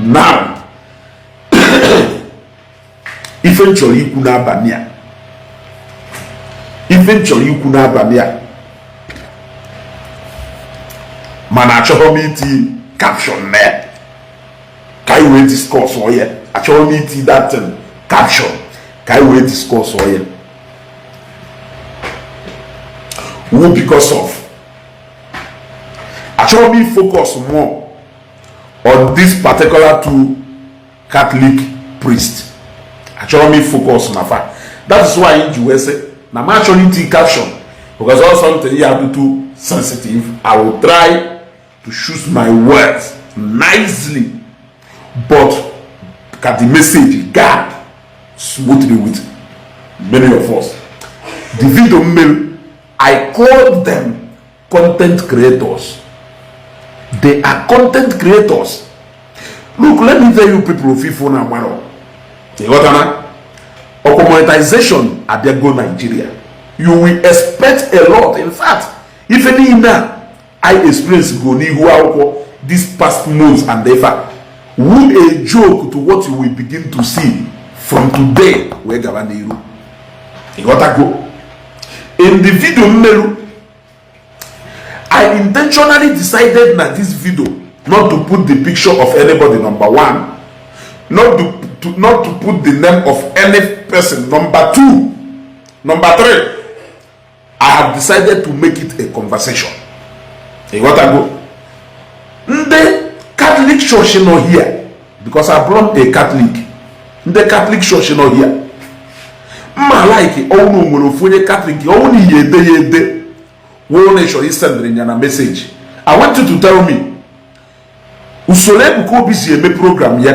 Now, ife m chọrọ ikwu n'abalị a, ife m chọrọ ikwu n'abalị a, mana achọghị m iti caption na ya ka anyị wee discuss ya. Achọghị m iti that thing caption ka anyị wee discuss ya wu, because of achọghị m focus more on this particular two Catholic priest. Achọrọ m focus na fa. That is why ji wee sị na m achọghị iti caption, because all something ya dị too sensitive. I will try to choose my words nicely, but ka the message gaa smoothly with many of us. The video mmeri, I called them content creators. They are content creators. Look, let me tell you people, ofifo na agbara ịghọtana ọkwa monetization abịago Nigeria, you will expect a lot. In fact, ife niile a I experience go n'ihu akwụkwọ this past months and ever wu a joke to what you will begin to see from today wee gaba n'iru. Ịghọtago? In the video mmeru, I intentionally decided na this video not to put the picture of anybody, number one, not to put the name of any person, number two. Number three, I have decided to make it a conversation. Ịghọtago? Ndị Catholic Church nọ here, because I belong a Catholic, ndị Catholic Church nọ here, mma like ọnwụ nwere ofu onye Catholic ọnwụ na ihe ede ya ede wụ na ịchọrọ isendịrị ya na message. I want you to tell me usoro Ebuka Obi si eme program ya.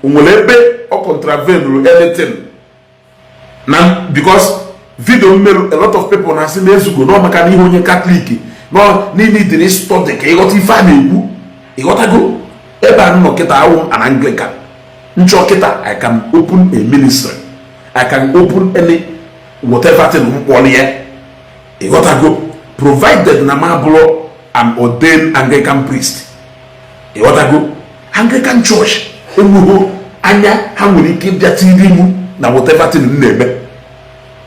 O nwere ebe ọ contravenuru anything na? Because video mmerụ, a lot of people na-asị na ezugo nọ maka na ihe onye Catholic nọ niile dịrị study ka ịghọta ife a na-ekwu. Ịghọtago? Ebe a nọ kịta awụ an Anglican nchọ kịta, I can open a ministry, I can open any whatever thing mkpọrọ ya. Ịghọtago? Provided na m abụrụ an ordained Anglican priest. Ịghọtago? Anglican Church enweghị anya ha nwere ike ịbịa tiri mụ na whatever thing m na-eme.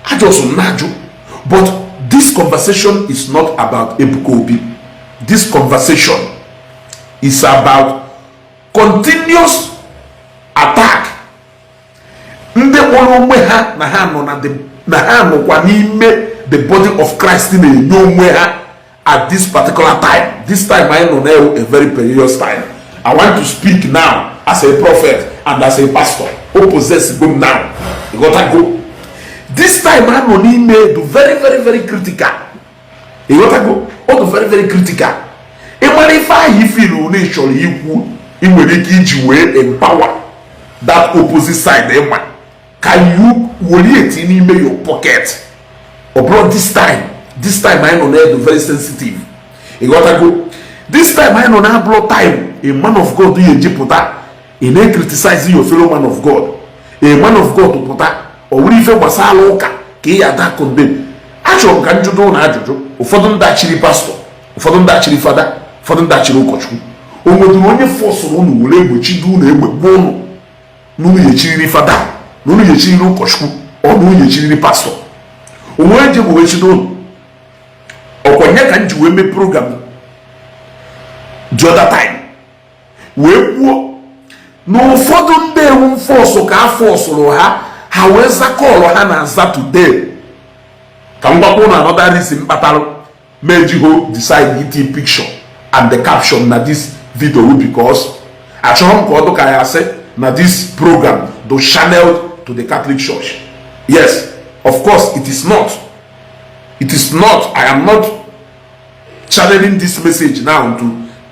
Ajọsụ m na-ajụ. But this conversation is not about Ebuka Obi. This conversation is about continuous attack ndị kpọrọ onwe ha na ha nọ na the na ha nọkwa n'ime the body of Christ na-enye onwe ha at this particular time. This time anyị nọ na a very perilous time. I want to speak now as a prophet and as a pastor o possess go m now. Ịghọtago? This time a nọ n'ime do very, very, very critical. Ịghọtago? Ọ dị very, very critical. Ịmara ife ahụ ifilu na ị chọrọ ikwu, ị nwere ike iji wee empower that opposite side. Ịma ka you were eti n'ime your pocket. Ọ bụrụ this time, this time anyị nọ na-edo very sensitive. Ịghọtago? This time anyị nọ na abụrụ time a man of God ya eji pụta ị na-criticize your fellow man of God. A man of God pụta, ọ wụrụ ife gbasara ụka ka ị ya ada condemn. Achọrọ m ka m jụdo na ajụjụ. Ụfọdụ ndị achịrị pastọ, ụfọdụ ndị achịrị fada, ụfọdụ ndị achịrị ụkọchukwu, o nwetụrụ onye fọsụrụ unu were egbochido unu egbe gbuo unu na unu yechiriri fada, na unu yechiriri ụkọchukwu, ọ na unu yechiriri pastọ? Onwe eji egbe chido unu? Ọkwa nye ka m ji wee mee program the other time wee kwuo na ụfọdụ ndị ewu force ka a fọsụrụ ha, ha wee zakọlụ ha na-aza today. Ka m gwakwa na another reason kpatara mejiho decide iti picture and the caption na this video, because achọrọ m ka ọ dụka ya sị na this program do channeled to the Catholic Church. Yes, of course it is not. It is not. I am not channeling this message now to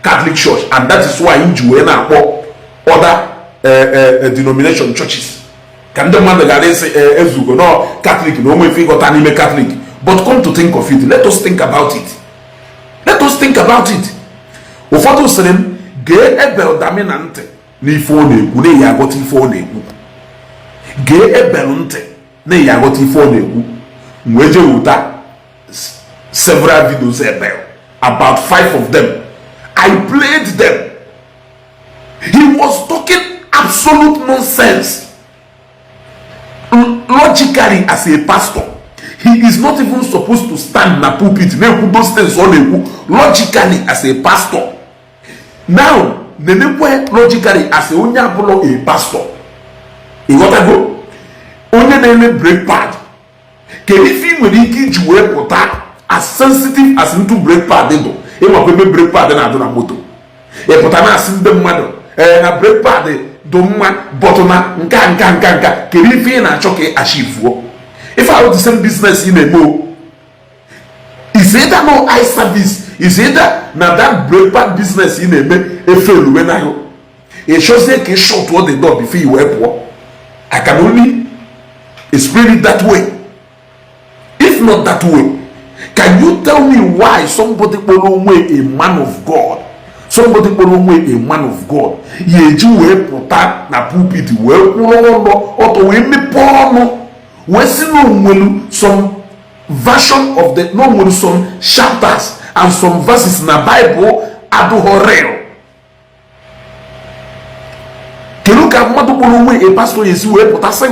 Catholic Church, and that is why m ji wee na-akpọ other denomination churches, ka ndị mmadụ ghara ịsị ezugo no Catholic na onwe ife ịghọta n'ime Catholic. But come to think of it, let us think about it, let us think about it. Ụfọdụ sịrị m gee Ebel Damina ntị n'ife ọ na-ekwu na-eyi aghọta ife ọ na-ekwu. Gee Ebel ntị na-eyi aghọta ife ọ na-ekwu. M wee jee wụta several videos Ebel, about five of them. I played them. He was talking Absolute nonsense. Logically, as a pastor, he is not even supposed to stand na pulpit na-ekwu those things ọ na-ekwu. Logically, as a pastor. Now nenekwe, logically, as a onye abụlọ a pastor, ịghọtago, onye na-eme brake pad, kedu ife ị nwere ike iji wee pụta, as sensitive as ntụ brake pad dị, ịmakwa ebe brake pad na-adụ na moto, ị pụta na-asị ndị mmadụ ee na brake pad dị mma, but na nka nka nka nka? Kedu ife ị na-achọ ka ị achievuo? Ife ahụ the same business ị na-eme o is either no eye service, is either na that brake pad business ị na-eme efeluwe na ahụ, ị chọzie ka ị shut the door before i wee pụọ. I can only explain it that way. If not that way, can you tell me why somebody kpọrọ onwe a man of God, somebody kpọrọ onwe a man of God, ya eji wee pụta na pulpit wee kwụrụ ọnụ ọtọ, wee mepee ọnụ, wee sị na onwelu some version of the, na onwelu some chapters and some verses na Bible adụghọ real? Kedu ka mmadụ kpọrọ onwe a pastor esi wee pụta sị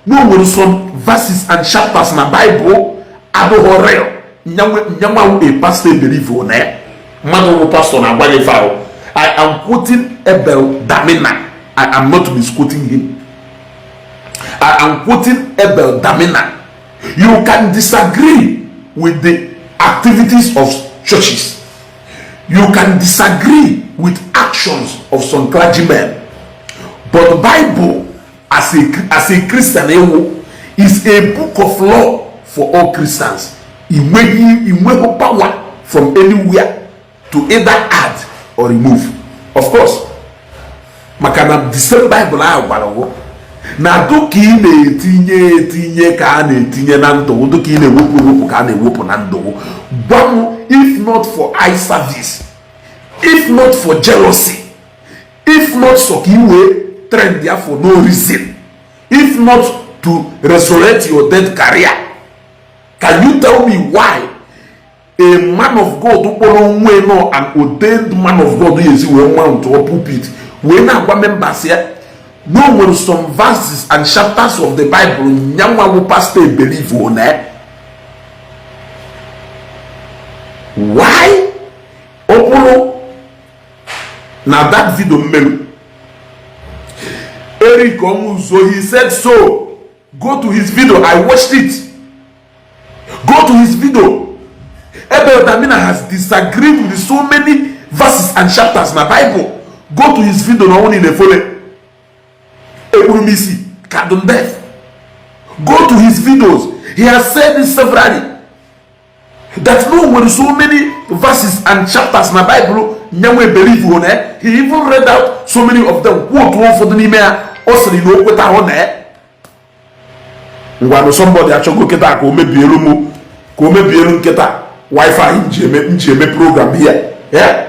na o nwere some verses and chapters na Bible adụghọ real, nyanwa a pastor believe na ya? Mmadụ bụ pastor na-agwa gị ife ahụ. I am quoting Abel Damina. I am not misquoting him. I am quoting Abel Damina. You can disagree with the activities of churches, you can disagree with actions of some clergymen, but Bible, as a Christian ewu, is a book of law for all Christians. Inweghị power from anywhere to either add or remove. Of course, maka na the same Bible ahụ gwara gụ na dụka ị na-etinye etinye ka a na-etinye na ndụ, dụka ị na-ewepụ ewepụ ka a na-ewepụ na ndụ. Gwa m, if not for eye service, if not for jealousy, if not so ka ị wee trend ya for no reason, if not to resurrect your dead career, can you tell me why a man of God kpọrọ onwe nọ an ordained man of God ya esi wee mount or pulpit wee na-agwa members ya na o nwere some verses and chapters of the Bible nyanwa bụ pastor believe on ya? Why? Ọ bụrụ na that video mmerụ Eric Onwuzo, he said so. Go to his video, I watched it. Go to his video. Abel Damina has disagreed with so many verses and chapters na Bible. Go to his video na only na-efole ekpuru m isi kadun death. Go to his videos. He has said this severally, that no nwere so many verses and chapters na Bible nyanwe believe on. He even read out so many of them, quote ụfọdụ n'ime ya ọ sịrị na o kweta ahụ na ngwanụ. Somebody achọgo kịta ka o mebielu m, ka o mebielu nkịta wifi nji eme program here. Yeah,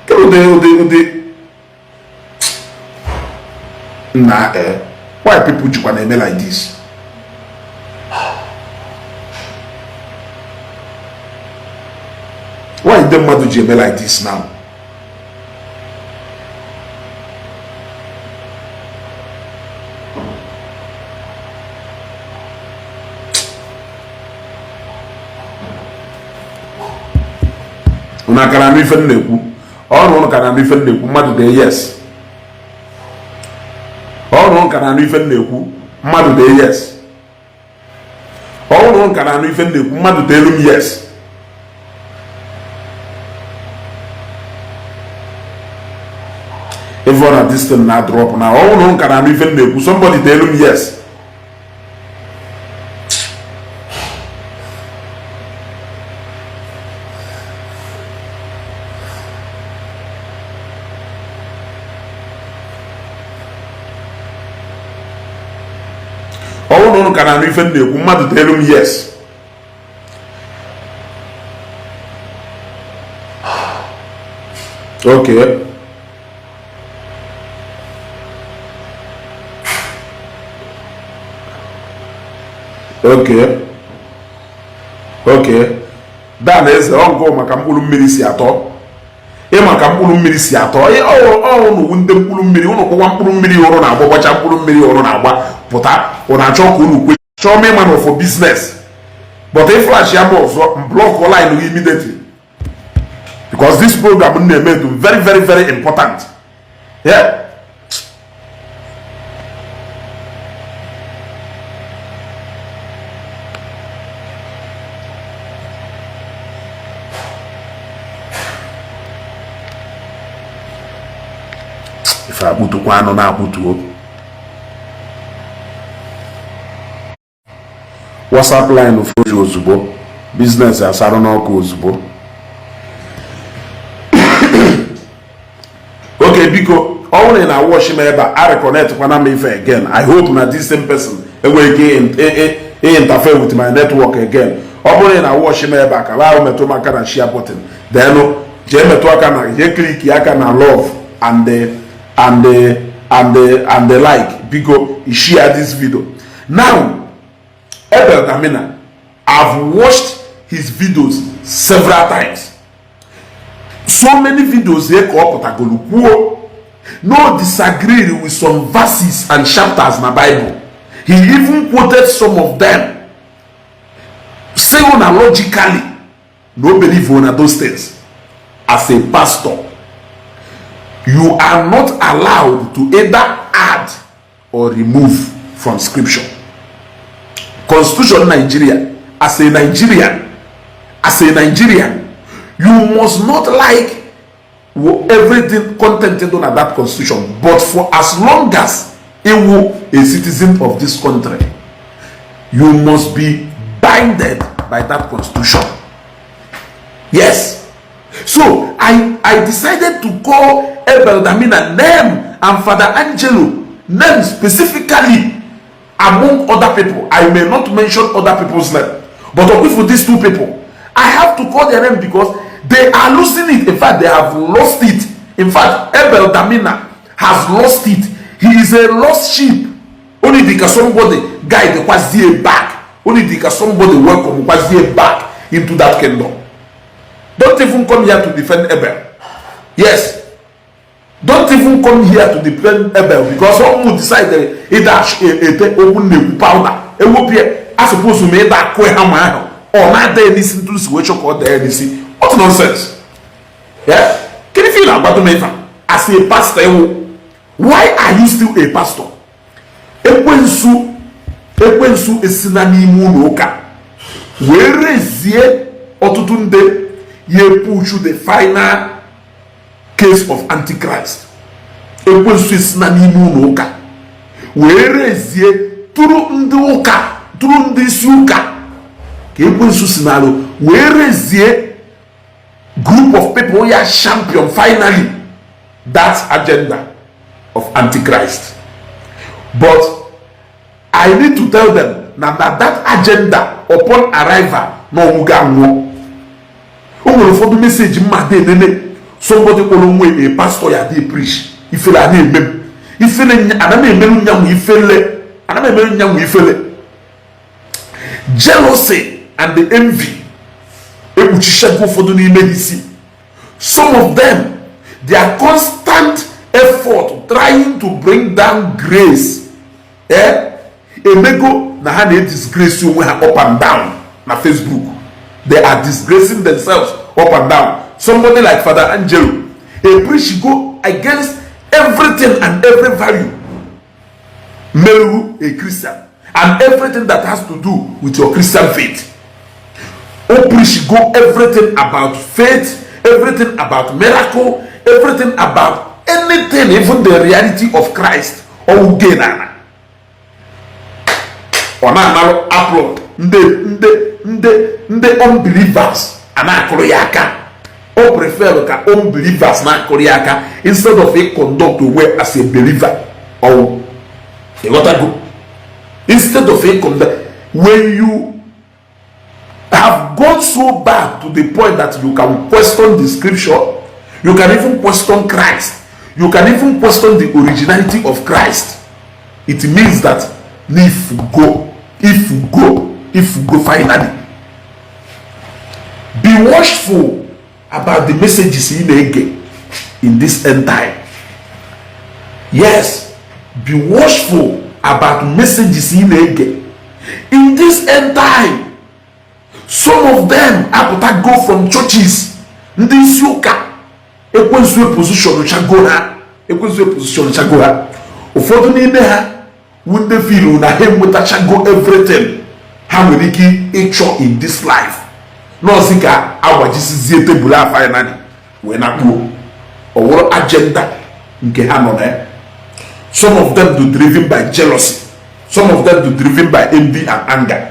ụdị ụdị ụdị na why people jikwa na-eme like this? Why ndị mmadụ ji eme like this now? Unu akara anụ ife m na-ekwu? Ọrụ unu kara anụ ife m na-ekwu? Mmadụ dee yes. Ọrụ unu kara anụ ife m na-ekwu? Mmadụ dee yes. Ọrụ unu kara anụ ife m na-ekwu? Mmadụ deelu m yes. If na this thing na drop na ọrụ unu kara anụ ife m na-ekwu, somebody deelu m yes. Ọ bụrụ na unu ka na-anụ ife m na-ekwu, mmadụ deelu m yes. Okay, Dan Eze ọgụ maka mkpụrụ mmiri si atọ. Ịma ka mkpụrụ mmiri si atọ ọrụ ndị mkpụrụ mmiri ụnụ kwụkwa mkpụrụ mmiri ụrụ na-agba, gbacha mkpụrụ mmiri ụrụ na-agba pụta, ụnụ achọ ka unu kwe chọọ m ịma na for business. But ị flash ya m ọzọ, m block line gị immediately, because this program m na-eme dị very, very, very important. Yeah. Ife akpụtukwa anụ na-akpụtuo WhatsApp line foju ozugbo, business asarụ n'ọkụ ozugbo. Okay, biko, ọ bụrụ na ị na-watch m ebe a, a reconnect kwana m ife again. I hope na this same person enweghị ike interfere with my network again. Ọ bụrụ na ị na-watch m ebe a, ka ahụ metụ m aka na share button, then jee metụ aka na jee click aka na love and the like. Biko, share this video now. Abel Damina, I've watched his videos several times, so many videos here ka ọ pụtagolu kwuo no disagree with some verses and chapters na Bible. He even quoted some of them, saying na logically no believe on those things. As a pastor, you are not allowed to either add or remove from scripture. Constitution Nigeria, as a Nigerian, you must not like everything content in that constitution, but for as long as you a citizen of this country, you must be binded by that constitution. Yes. So I decided to call Abel Damina name and Father Angelo name specifically among other people. I may not mention other people's name, but with these two people, I have to call their name because they are losing it. In fact, they have lost it. In fact, Abel Damina has lost it. He is a lost sheep. Only because somebody guide kwazie back, only because somebody welcome kwazie back into that kingdom. Don't even come here to defend Abel. Yes, don't even come here to defend Abel, because someone decide ịda ete okwu na-ekwu powder ewepụ a suppose ma ịda akụ hama ahụ ọ na-ada ya n'isi ntụ si wee chọ ka ọ daa ya n'isi. What nonsense! Yeah, kedu ife ị na-agbado m ife as a pastor ewu? Why are you still a pastor? Ekwensu, ekwensu esina n'ime ụlọ ụka wee rezie ọtụtụ ndị ya epuchu the final case of Antichrist. Ekwensu esina n'ime ụlọ ụka wee rezie tụrụ ndị ụka, tụrụ ndị isi ụka, ka ekwensu si n'alụ wee rezie group of people ya champion finally that agenda of Antichrist. But I need to tell them na that agenda, upon arrival, na ọnwụ ga-anwụọ. O nwere ụfọdụ message mma dị enene somebody kpọrọ onwe a pastor ya dị preach, ifele a na-eme m ifele, ana m emerụ nyanwụ ifele, ana m emerụ nyanwụ ifele. Jealousy and the envy ekpuchichago ụfọdụ n'ime ha isi. Some of them, their constant effort trying to bring down grace, emego na ha na-edisgrace onwe ha up and down na Facebook. They are disgracing themselves up and down. Somebody like Father Angelo, a preach go against everything and every value meru a Christian and everything that has to do with your Christian faith. O preach go everything about faith, everything about miracle, everything about anything, even the reality of Christ. Ọwụge na ọ na-analụ applaud ndị ndị ndị ndị unbelievers a na-akụrụ ya aka. O prefer ka unbelievers na-akụrụ ya aka instead of a conduct onwe as a believer. Ọwụ ịghọtago? Instead of a conduct, when you have gone so bad to the point that you can question the scripture, you can even question Christ, you can even question the originality of Christ, it means that if you go, if you go, if you go finally, be watchful. about the messages ị na-ege in this end time. Yes, be watchful about messages ị na-ege in this end time. Some of them apụta go from churches, ndị isi ụka ekwensu position chago ha, ekwensu position chago ha. Ụfọdụ n'ime ha wu ndị feel na ha enwetachago everything ha nwere ike ịchọ in this life, nọọsị ka agbajisizie tebụl a finally wee nakpuo ọwụrụ agenda nke ha nọ na ya. Some of them do driven by jealousy, some of them do driven by envy and anger.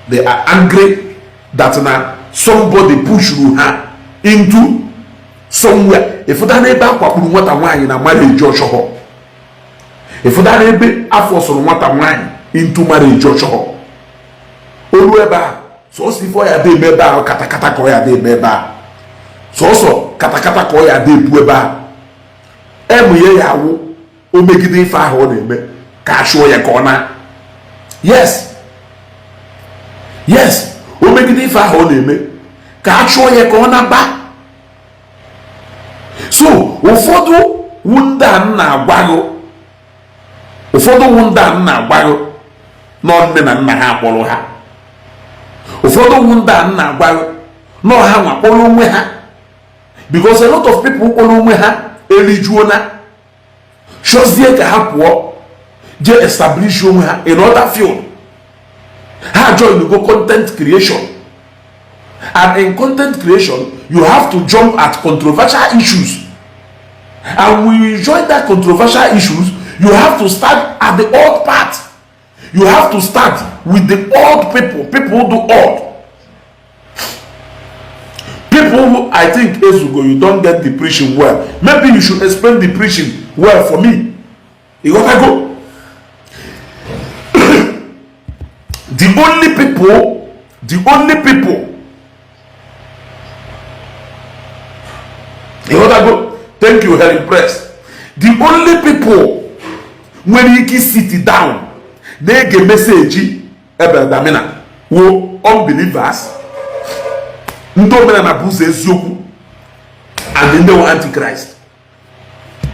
They are angry that na somebody push ha into somewhere. Ịfụta n'ebe a kwakpuru nwata nwaanyị na marriage ọchọghọ, ịfụta n'ebe afọ sụrụ nwata nwaanyị into marriage ọchọghọ, olu ebe a sọsọ ife ọ ya dị eme ebe ahụ, katakata ka ọ ya dị eme ebe a, sọsọ katakata ka ọ ya dị ebu ebe a emụnye ya awụ. O megide ife ahụ ọ na-eme ka a chụọ ya ka ọ na. Yes, o megide ife ahụ ọ na-eme ka a chụọ ya ka ọ na-ba. So ụfọdụ wu ndị a m na-agwaghị, ụfọdụ wu ndị a m na-agwaghị nọ nne na nna ha akpọrọ ha, ụfọdụ wu ndị a m na-agwaghị nọ ha nwa kpọrọ onwe ha, because a lot of people kpọrọ onwe ha elijuona, chọzie ka ha pụọ jee establish onwe ha in other field. Ha join go content creation, and in content creation you have to jump at controversial issues, and when you join that controversial issues, you have to start at the old part. You have to start with the old people, people who do odd, people who, I think, Ezugo, you don't get the preaching well. Maybe you should explain the preaching well for me. You gotta go. The only people, the only people, you gotta go. Thank you, Helen Press. The only people nwere ike sit down na-ege message Ebel Damina wo unbelievers, ndị omenala bụ ụzọ eziokwu, and ndị wụ antichrist.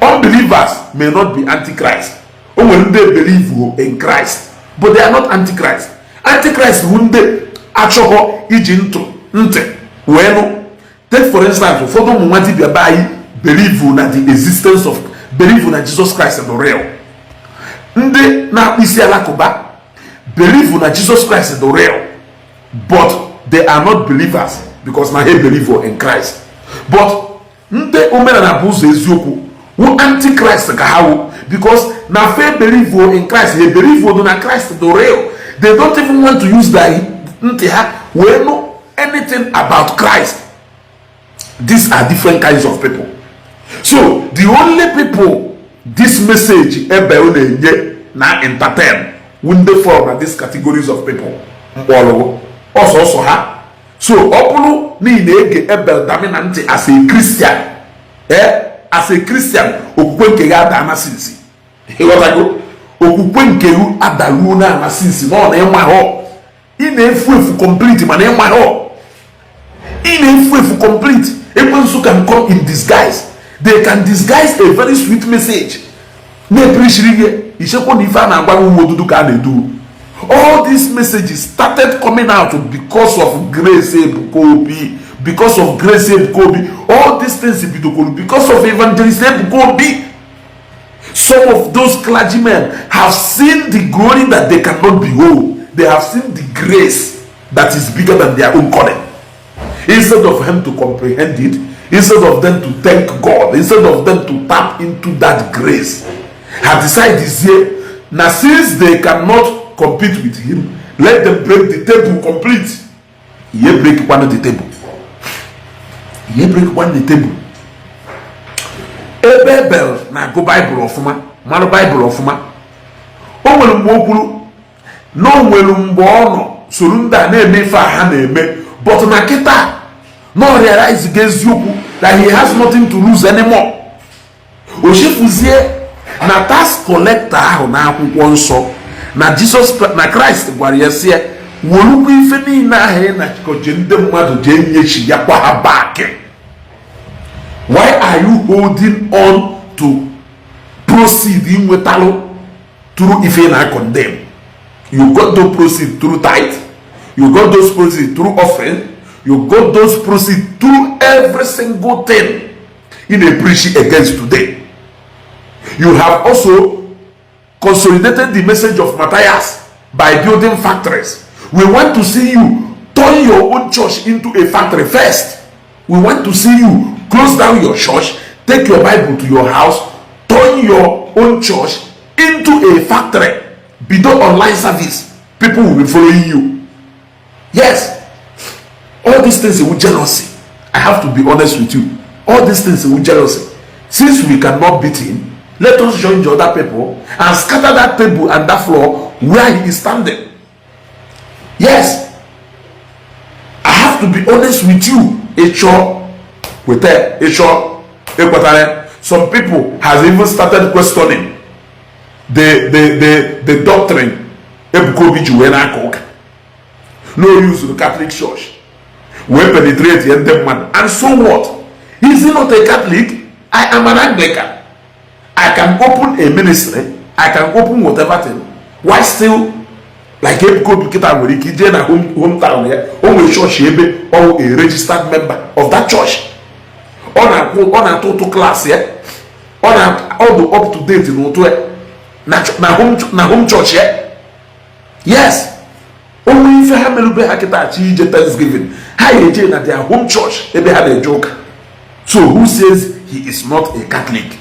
Unbelievers may not be antichrist. O nwere ndị believe in Christ, but they are not antichrist. Antichrist bụ ndị achọghọ iji ntụ ntị wee nụ. Take for instance, ụfọdụ ụmụ nwa dibịa be anyị believe na the existence of, believe na Jesus Christ bụ real. Ndị na-akpụ isi alakụba believe na Jesus Christ bụ real, but they are not believers because na ha believe in Christ. But ndị omenala bụ ụzọ eziokwu wụ antichrist ka ha wụ, because na fe believe in Christ, ha believe na Christ dị real. They don't even want to use their ntị ha wee know anything about Christ. These are different kinds of people. So the only people this message ebe ọ na-enye na entertain wụ ndị fall na these categories of people mkpọrọgwụ ọsọsọ ha. So ọ bụrụ na ị na-ege Ebel Damina ntị as a Christian, as a Christian, okwukwe nke gị ada na sinsi. Ịghọtago? Okwukwe nke gị adaruo na ana sinsi na ọ na ịmahọ ị na-efu efu complete, mana ịmahọ ị na-efu efu complete. Ekwensu can come in disguise. They can disguise a very sweet message na-epreachiri gị, ichekwa na ife a na-agwa gị uwe odudu ka a na-edu. All these messages started coming out because of Grace Ebuka Obi, because of Grace Ebuka Obi. All these things bidokwuru because of Evangelist Ebuka Obi. Some of those clergymen have seen the glory that they cannot behold. They have seen the grace that is bigger than their own calling. Instead of him to comprehend it, instead of them to thank God, instead of them to tap into that grace, have decided this year na since they cannot compete with him, let them break the table complete. Ihe break one the table, ihe break one the table. Ebe Ebel na-agụ Baịbụl ọfụma, mara Baịbụl ọfụma, o nwere mgbe o kwuru na o nwere mgbe ọ nọ soro ndị a na-eme ife a ha na-eme, but na kịta na ọ realize ga eziokwu that he has nothing to lose anymore. O chefuzie na tax collector ahụ na akwụkwọ nsọ na Jesus na Kraịst gwara ya sị ya werukwa ife niile ahụ ị na-achịkọje ndị mmadụ jee nyechi ya kwa ha back. Why are you holding on to proceed inwetalụ through ife na condemn? You got those proceed through tithe, you got those proceed through offering, you got those proceed through every single thing ị na-preach against today. You have also consolidated the message of Matthias by building factories. We want to see you turn your own church into a factory first. We want to see you close down your church, take your Bible to your house, turn your own church into a factory. Bido online service. People will be following you. Yes. All these things with jealousy. I have to be honest with you. All these things with jealousy. Since we cannot beat him, let us join the other people and scatter that table and that floor where he is standing. Yes. I have to be honest with you. Ịchọ kweta, ịchọ ekwetara. Some people has even started questioning the doctrine Ebuka Obi ji wee na-aka ụka. No use the Catholic Church wee penetrate ya ndị mmadụ. And so what? Is he not a Catholic? I am an Anglican. I can open a ministry, I can open whatever thing. Why still like Ebuka Obi kịta nwere ike ije na hometown ya, o nwere chọọchị ebe ọ a registered member of that church. Ọ na-akwụ, ọ na-atụ ụtụ class ya, ọ na ọ dị up to date n'ụtụ ya na home church ya. Yes, onwe ife ha merube ha kịta achọ ije Thanksgiving, ha ya eje na their home church ebe ha na-eje ụka. So who says he is not a Catholic?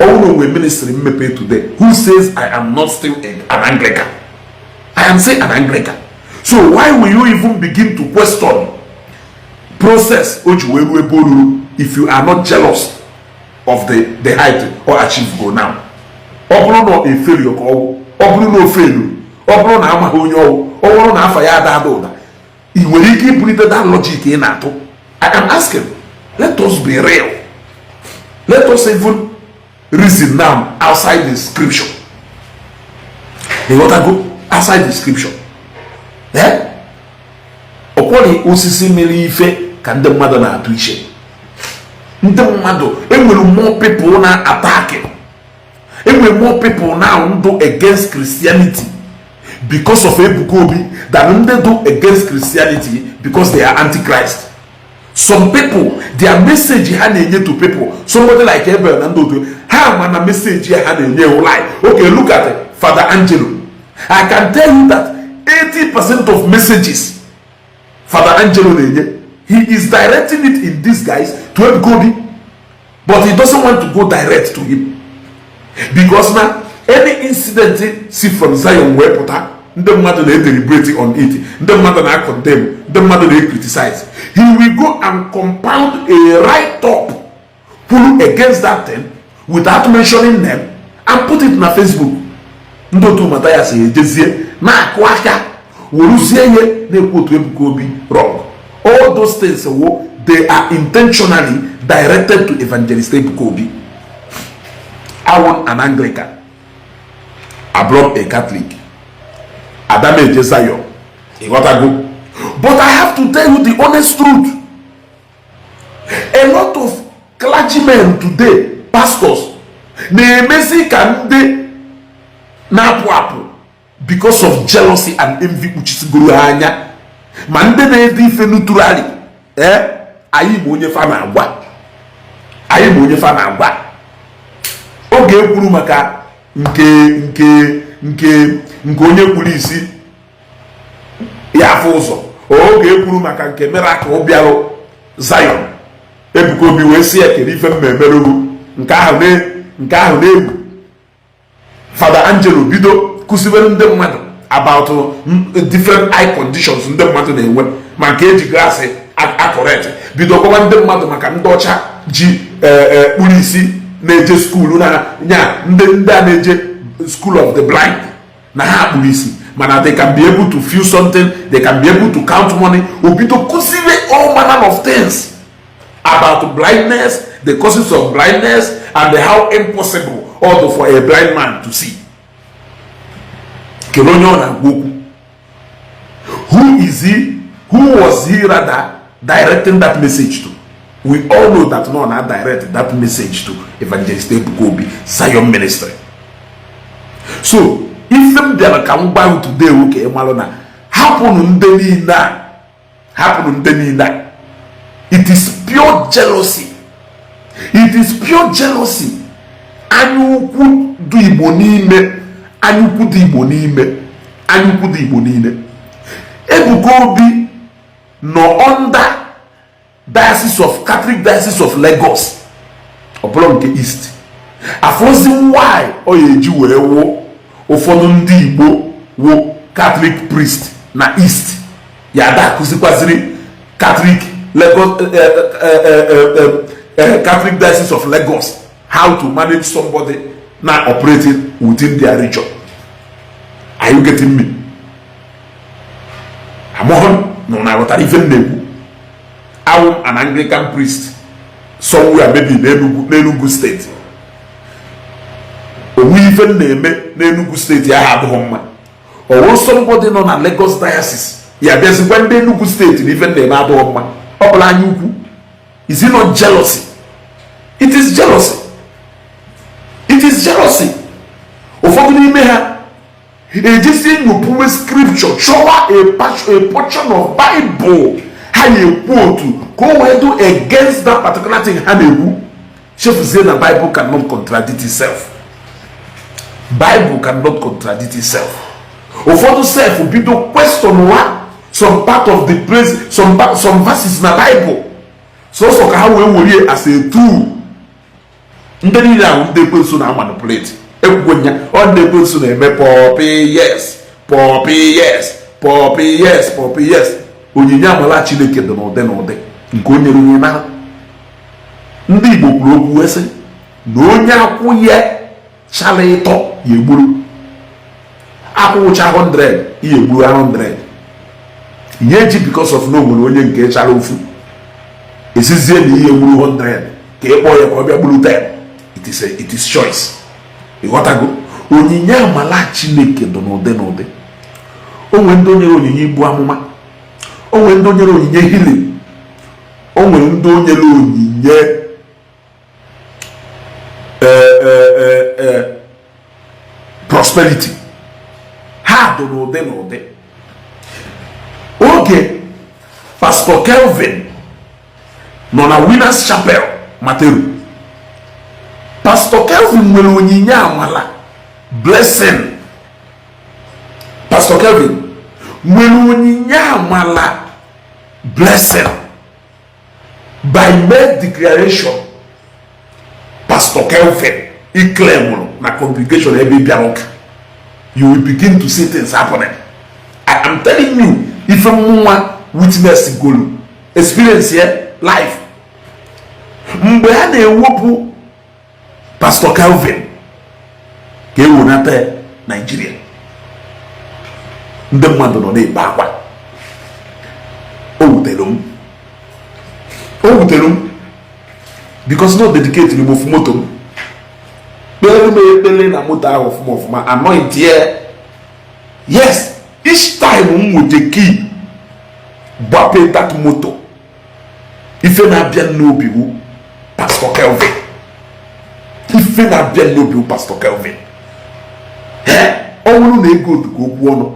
Ọnwụ onwe ministry mmepe today, who says I am not still an Anglican? I am still an Anglican. So why will you even begin to question process o ji wee ruo ebe o ruru if you are not jealous of the height or achieve go now? Ọ bụrụ na a failure ka ọwụ, ọ bụrụ na o failure, ọ bụrụ na amaghị onye ọwụ, ọ bụrụ na afa ya ada ada ụda, ị nwere ike ibulite that logic ị na-atụ. I am asking, let us be real. Let us even reason now outside the scripture. Ịghọtago? Outside the scripture, eh? Ọkwọrị osisi mere ife ka ndị mmadụ na-atụ iche. Ndị mmadụ enwere more people na attack, enwere more people now ndụ against Christianity because of Ebuka Obi than ndị do against Christianity because they are antichrist. Some people, their message ha na-enye to people, somebody like Abel na ndị otu ha, ma na message ha na-enye lie. Okay, look at Father Angelo. I can tell you that 80% of messages Father Angelo na-enye, he is directing it in disguise to Ebuka Obi, but he doesn't want to go direct to him because na any incident si from Zion wee pụta, ndị mmadụ na-edeliberate on it, ndị mmadụ na-condemn, ndị mmadụ na-criticize. He will go and compound a write-up kwuru against that thing without mentioning them and put it na Facebook. Ndị otu Mathias ejezie na-akụ aka, weruzie ihe na-ekwu otu Ebuka Obi wrong. All those things wo, they are intentionally directed to Evangelist Ebuka Obi. Awon an Anglican, abụrụ a Catholic, Adameje Zion, ịghọtago? But I have to tell you the honest truth. A lot of clergymen today, pastors, na-emezi ka ndị na-apụ apụ because of jealousy and envy kpuchisigoro ha anya. Ma ndị na-ede ife neutrally, ee, anyị ma onye fa na-agwa, anyị ma onye fa na-agwa. Oge ekwuru maka nke onye kpuru isi ya afọ ụzọ, oge ekwuru maka nke miracle bịarụ Zion, Ebuka Obi wee sị ya, "Kedu ife mma emerụgo?" Nke ahụ na-egwu Fada Angelo bido kụziwere ndị mmadụ about different eye conditions ndị mmadụ na-enwe, ma nke eji glass a-correct, bido gwawa ndị mmadụ maka ndị ọcha ji kpuru isi na-eje school na nya ndị a na-eje school of the blind, na ha kpuru isi mana they can be able to feel something, they can be able to count money. O bido kụziwe all manner of things about blindness, the causes of blindness and how impossible all for a blind man to see. Kedu onye ọ na-agwa okwu? Who is he, who was he rather directing that message to? We all know that no na direct that message to Evangelist Ebuka Obi, Zion Ministry. So ife m bịara ka m gwa you today, ka ị malụ na hapụnụ ndị niile a, hapụnụ ndị niile a. It is pure jealousy, it is pure jealousy. Anya ukwu dị Igbo n'ime, anya ukwu dị Igbo n'ime, anya ukwu dị Igbo niile. Ebuka Obi nọ under Diocese of Catholic Diocese of Lagos, ọ bụrụ nke East afọzi. Why ọ ya eji wee wụ ụfọdụ ndị Igbo wụ Catholic priest na East ya ada akụzikwaziri Catholic Lagos, Catholic Diocese of Lagos how to manage somebody na operating within their region? Are you getting me? Amụghị m na na aghọtara ife m na-ekwu. Awụ m an Anglican priest somewhere, maybe n'Enugu Steeti. Onwe ife m na-eme n'Enugu Steeti ahụ abụghị mma, ọwụ somebody nọ na Lagos Diocese ya bịazikwa ndị Enugu Steeti na ife m na-eme adịghị mma. Ọ bụla anya ukwu. Is it not jealousy? It is jealousy, it is jealousy. Ụfọdụ n'ime ha ejisi nyopụwe scripture, chọwa a portion of Bible ha na-ekwu otu ka o wee do against that particular thing ha na-ekwu, chefuzie na Bible cannot contradict itself. Bible cannot contradict itself. Ụfọdụ sef bido question wa some part of the place, some verses na Bible, sọsọ ka ha wee werie as a tool. Ndị niile ahụ, ndị ekwensu na manipulate. Ekwukwe nya, ọ ndị ekwensu na-eme pọpị yes, pọpị yes, pọpị yes, pọpị yes. Onyinye amala Chineke dị n'ụdị n'ụdị nke o nyere onye na ndị Igbo kwuru okwu wee sị na onye akwụ ya chara ịtọ ya egburu akwụcha 100, ya egburu 100. Ihe eji because of na o nwere onye nke chara ofu, esizie na ihe gburu 100 ka ị kpọọ ya ka ọ bịa gburu 10. It is choice. Ịghọtago? Onyinye amala Chineke dị n'ụdị n'ụdị. O nwere ndị o nyere onyinye ibu amụma, o nwere ndị o nyere onyinye healing, o nwere ndị o nyere onyinye prosperity. Ha dị n'ụdị n'ụdị. Oge Pastor Kelvin nọ na Winners Chapel Materu, Pastor Kelvin nwere onyinye amala blessing. Pastor Kelvin nwere onyinye amala blessing. By mere declaration Pastor Kelvin iclaimụrụ na congregation ebe ị bịara ụka, you will begin to see things happening. I am telling you, ife mụnwa witness golu experience ya life. Mgbe a na-ewepụ Pastor Kelvin ka e wenata Naijiria, ndị mmadụ nọ na-ebe akwa. O wutere m, o wutere m, because no dedicate m ofu moto m, kpere m ekpere na moto ahụ ọfụma ọfụma, anoint ya. Yes, each time m nweta key gbape that moto, ife na-abịa n'obi wu Pastor Kelvin. Ife na-abịa n'obi wu Pastor Kelvin. Ee, ọ bụrụ na ego dị ka okwu ọnụ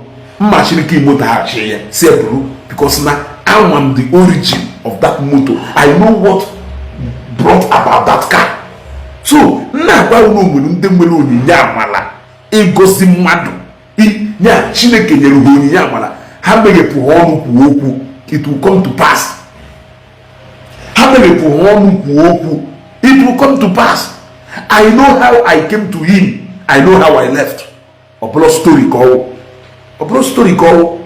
mma chirike moto ha chi ya si eburu, because na ama m the origin of that moto. I know what brought about that car. So nna agwa unu, nwere ndị nwere onyinye amala ịgosi mmadụ ya. Chineke nyere ha onyinye amala, ha meghepụ ha ọnụ kwuo okwu, it will come to pass. Ha meghepụ ha ọnụ kwuo okwu, it will come to pass. I know how I came to him, I know how I left. Ọ bụrụ story ka ọwụ, ọ bụrụ story ka ọwụ,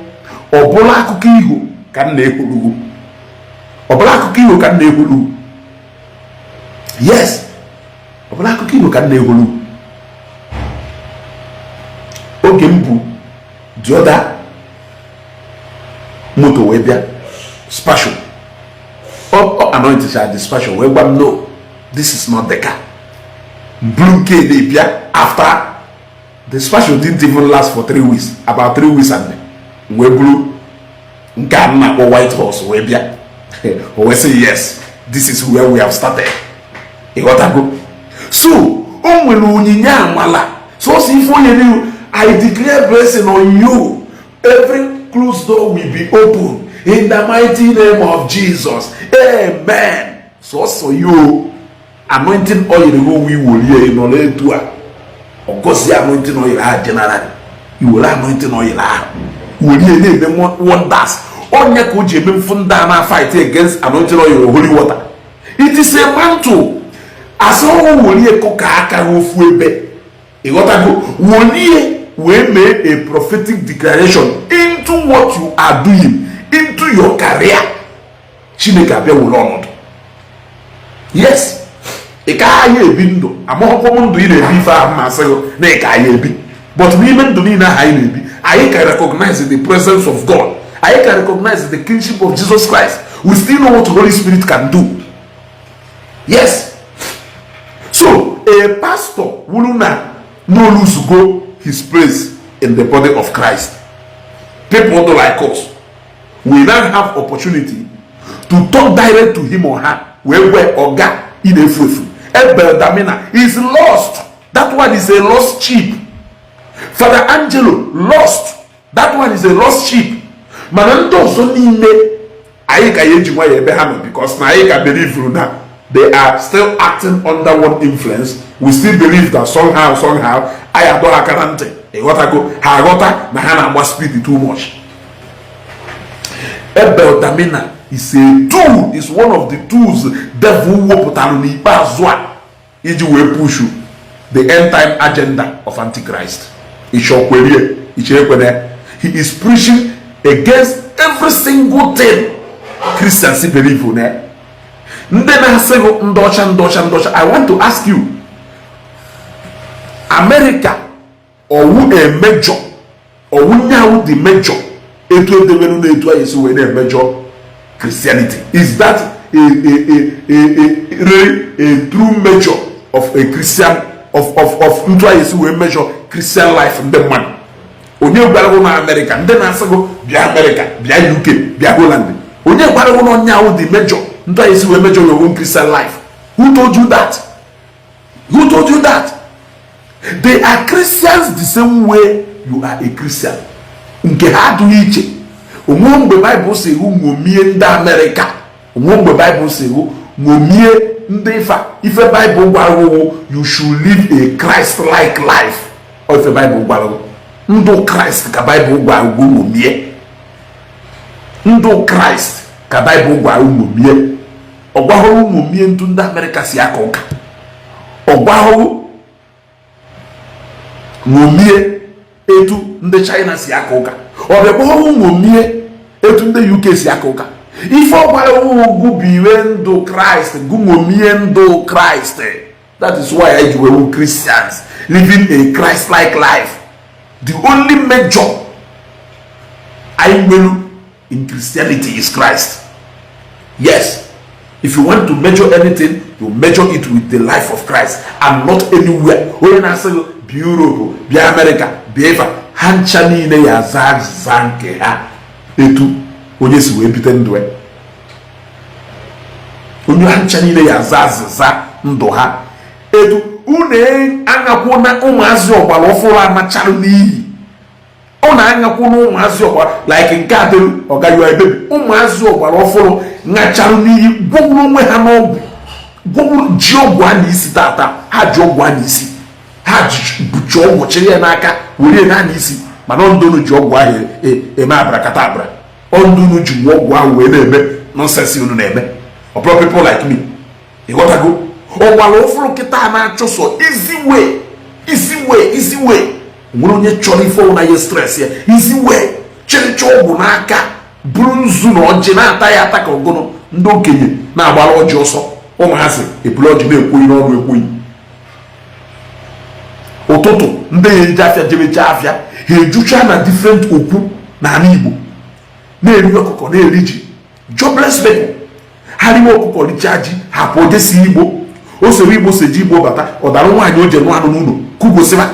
ọ bụrụ akụkọ iho ka m na-ekwuru, ọ bụrụ akụkọ iho ka m na-ekwuru. Yes, ọ bụrụ akụkọ iho ka m na-ekwuru. Oge m bụ the other moto wee bịa special, ọ anoint the special wee gwa m, "No, this is not the car." Buru nke na-ebịa after the special didn't even last for 3 weeks, about 3 weeks, and wee buru nke a na-akpọ white horse wee bịa. O wee sị, "Yes, This is where we have started. Ịghọtago? So o nwere onyinye amala sọsọ ife onye n'ihu. I declare blessing on you. Every closed door will be open in the mighty name of Jesus. Amen. Sọsọ yo anointing oil go iwolie nọ n'etu a ọgọzi anointing oil ahụ general iwere anointing oil ahụ welie na-eme wonders. Onye ka o ji eme mfu ndị a na-fight against anointing oil or holy water? It is a mantle. Asị ọnwụ welie kụka aka ha ofu ebe, ịghọtago? Welie wee mee a prophetic declaration into what you are doing, into your career. Chineke abịa were ọnọdụ. Yes, ị ka anyị ebi ndụ amaghọkwọ m ndụ ị na-ebi ife ahụ ma asị gị na ị ka anyị ebi, but n'ime ndụ niile ahụ anyị na-ebi, anyị can recognize the presence of God. Anyị can recognize the kingship of Jesus Christ. We still know what Holy Spirit can do. Yes. So a pastor wuru na no lose go his place in the body of Christ, people do like us, we now have opportunity to talk direct to him or her. Wee gwe oga ị na-efu efu. Ebel Damina is lost. That one is a lost sheep. Father Angelo lost. That one is a lost sheep. Mana ndị ọzọ niile, anyị ka ya eji nwayọ ebe ha nọ, because na anyị ka believe na they are still acting under one influence. We still believe that somehow, somehow, anyị adọ ha aka na ntị, ịghọtago, ha aghọta na ha na-agba speed too much. Ebel Damina is a tool, is one of the tools devil wepụtara n'ikpeazụ a iji wee push the end time agenda of Antichrist. Ichọkwerie ichekwene, he is preaching against every single thing Christians believe in. Ndị na-asị gị ndị ọcha, ndị ọcha, ndị ọcha, I want to ask you, America ọwụ a major ọwụ nyawu the major etu edebelu na etu anyị esi wee na-emejọ Christianity? Is that a really a true measure of a Christian of ntu anyị esi wee measure Christian life? Ndị mmadụ, onye gwara gị na America, ndị na-asị gị bịa America, bịa UK, bịa Holland, onye gwara gị na onye ahụ the major ntu anyị esi wee measure your own Christian life? Who told you that? Who told you that? They are Christians the same way you are a Christian. Nke ha adịghị iche. Onwe mgbe Baịbụl si hụ ṅomie ndị Amerịka, onwe mgbe Baịbụl si hụ ṅomie ndị ife ife. Baịbụl gwara gị, you should live a Christ like life. Ọ ife Baịbụl gwara gị, ndụ Kraịst ka Baịbụl gwara gị ṅomie. Ndụ Kraịst ka Baịbụl gwara ṅomie. Ọ gwahụrụ ṅomie ndụ ndị Amerịka si aka ụka. Ọ gwahụrụ ṅomie etu ndị China si aka ụka. Ọ bịa gwahụrụ ṅomie etu ndị UK si aka ụka. Ife ọ gwara ugwu biwe ndụ Kraịst, gụṅomie ndụ Kraịst. That is why anyị ji wee Christians living a Christ-like life. The only major anyị nwere in Christianity is Christ. Yes, if you want to measure anything, you measure it with the life of Christ and not anywhere. Onye na-asị gị bịa Europe, bịa America, bịa ife ha ncha niile ya aza azịza nke ha etu onye si wee bite ndụ ya. Onye ha ncha niile ya aza azịza ndụ ha etu unu aṅakwụ na ụmụazị ọgbara ọfụrụ amacharụ n'iyi. Ọ na-aṅakwụ na ụmụazị ọgbara like nke a dịrị ọgaghị ebebi. Ụmụazị ọgbara ọfụrụ ṅacharụ n'iyi, gwọgburu onwe ha n'ọgwụ, gwọgburu ji ọgwụ a n'isi tata. Ha ji ọgwụ a n'isi, ha buchi ọgwụ chịrị ya n'aka were ya n'isi. Mana ndụnụ ji ọgwụ ahụ eme abracadabra. Ndụnụ ji ọgwụ ahụ wee na-eme nonsense unu na-eme. Ọ bụrụ people like me, ịghọtago? Ọgbara ọfụrụ kịta na-achụso easy way, easy way, easy way. Nwere onye chọrọ ife ọwụna ya stress ya, easy way, chịrịcha ọgwụ n'aka, buru nzu na ọjị na-ata ya ata ka ọgụnụ. Ndị okenye na-agbara ọjị ọsọ, ụmụazị ebulu ọjị na-ekwughị n'ọnụ ekwughị. Ụtụtụ ndị ya eje afịa jebecha afịa, ha ejucha na different okwu n'ala Igbo, na-eri ọkụkọ, na-eri ji. Jobless people. Ha riwe ọkụkọ, richaa ji, ha pụọ jesi Igbo o soro Igbo seji Igbo bata. Ọ dara nwaanyị o ji nụ anụ n'ụlọ kugosịba.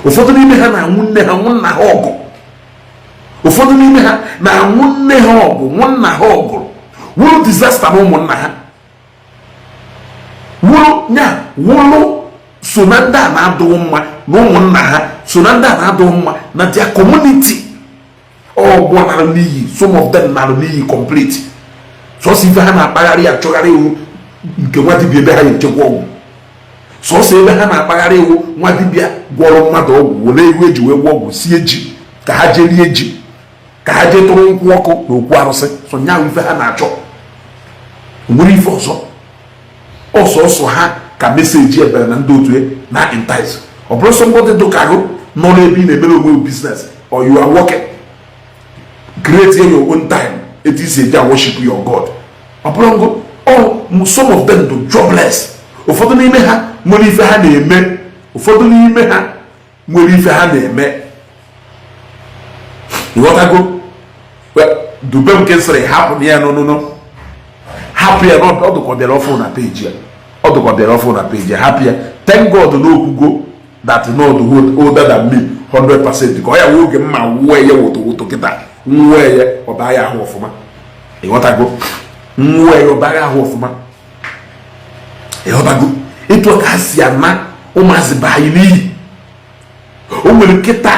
Ụfọdụ n'ime ha na-anwụ nne ha, nwụ nna ha ọgụ. Ụfọdụ n'ime ha na-anwụ nne ha ọgụ, nwụ nna ha ọgụrụ. Wụrụ disaster na ụmụnna ha, wụrụ nya, wụrụ so na ndị a na-adụghị mma na ụmụnna ha, so na ndị a na-adụghị mma na their community. Ọgwụ nara n'iyi, some of them nara n'iyi complete. Sọsọ ife ha na-akpagharị, achọgharị iwu nke nwa dibịa ebe ha echekwa ọgwụ. Sọsọ ebe ha na-akpagharị iwu nwa dibịa gwọrọ mmadụ ọgwụ, were ewu eji wee gwọ ọgwụ sie ji ka ha jee rie ji, ka ha jee tụrụ nkwụ ọkụ na okwu arụsị. So nya ife ha na-achọ, nwere ife ọzọ ọsọsọ ha ka message ebere na ndị otu na entice. Ọ bụrụ somebody dụkarụ nọ n'ebe ị na-emere onwe business or you are working, create your own time etu isi eji worship your God. Ọ bụrụ ngụ ọ, some of them do jobless. Ụfọdụ n'ime ha nwere ife ha na-eme, ụfọdụ n'ime ha nwere ife ha na-eme. Ịghọtago? Dube nke sịrị hapụ ya n'ọnụnụ, hapụ ya. Ọ dụkọ bịara ọfụ na peji ya, ọ dụkọ bịara ọfụ na peji ya, hapụ ya. Thank God na okwugo that not older than me 100%, ka ọ ya wee oge mma wụọ ya woto woto kịta, nwụọ ya, ọ baa ya ahụ ọfụma. Ịghọtago? Nwụọ ya, ọ baa ya ahụ ọfụma. Ịghọtago etu ka ha si ana ụmụazị baa anyị n'iyi? O nwere kịta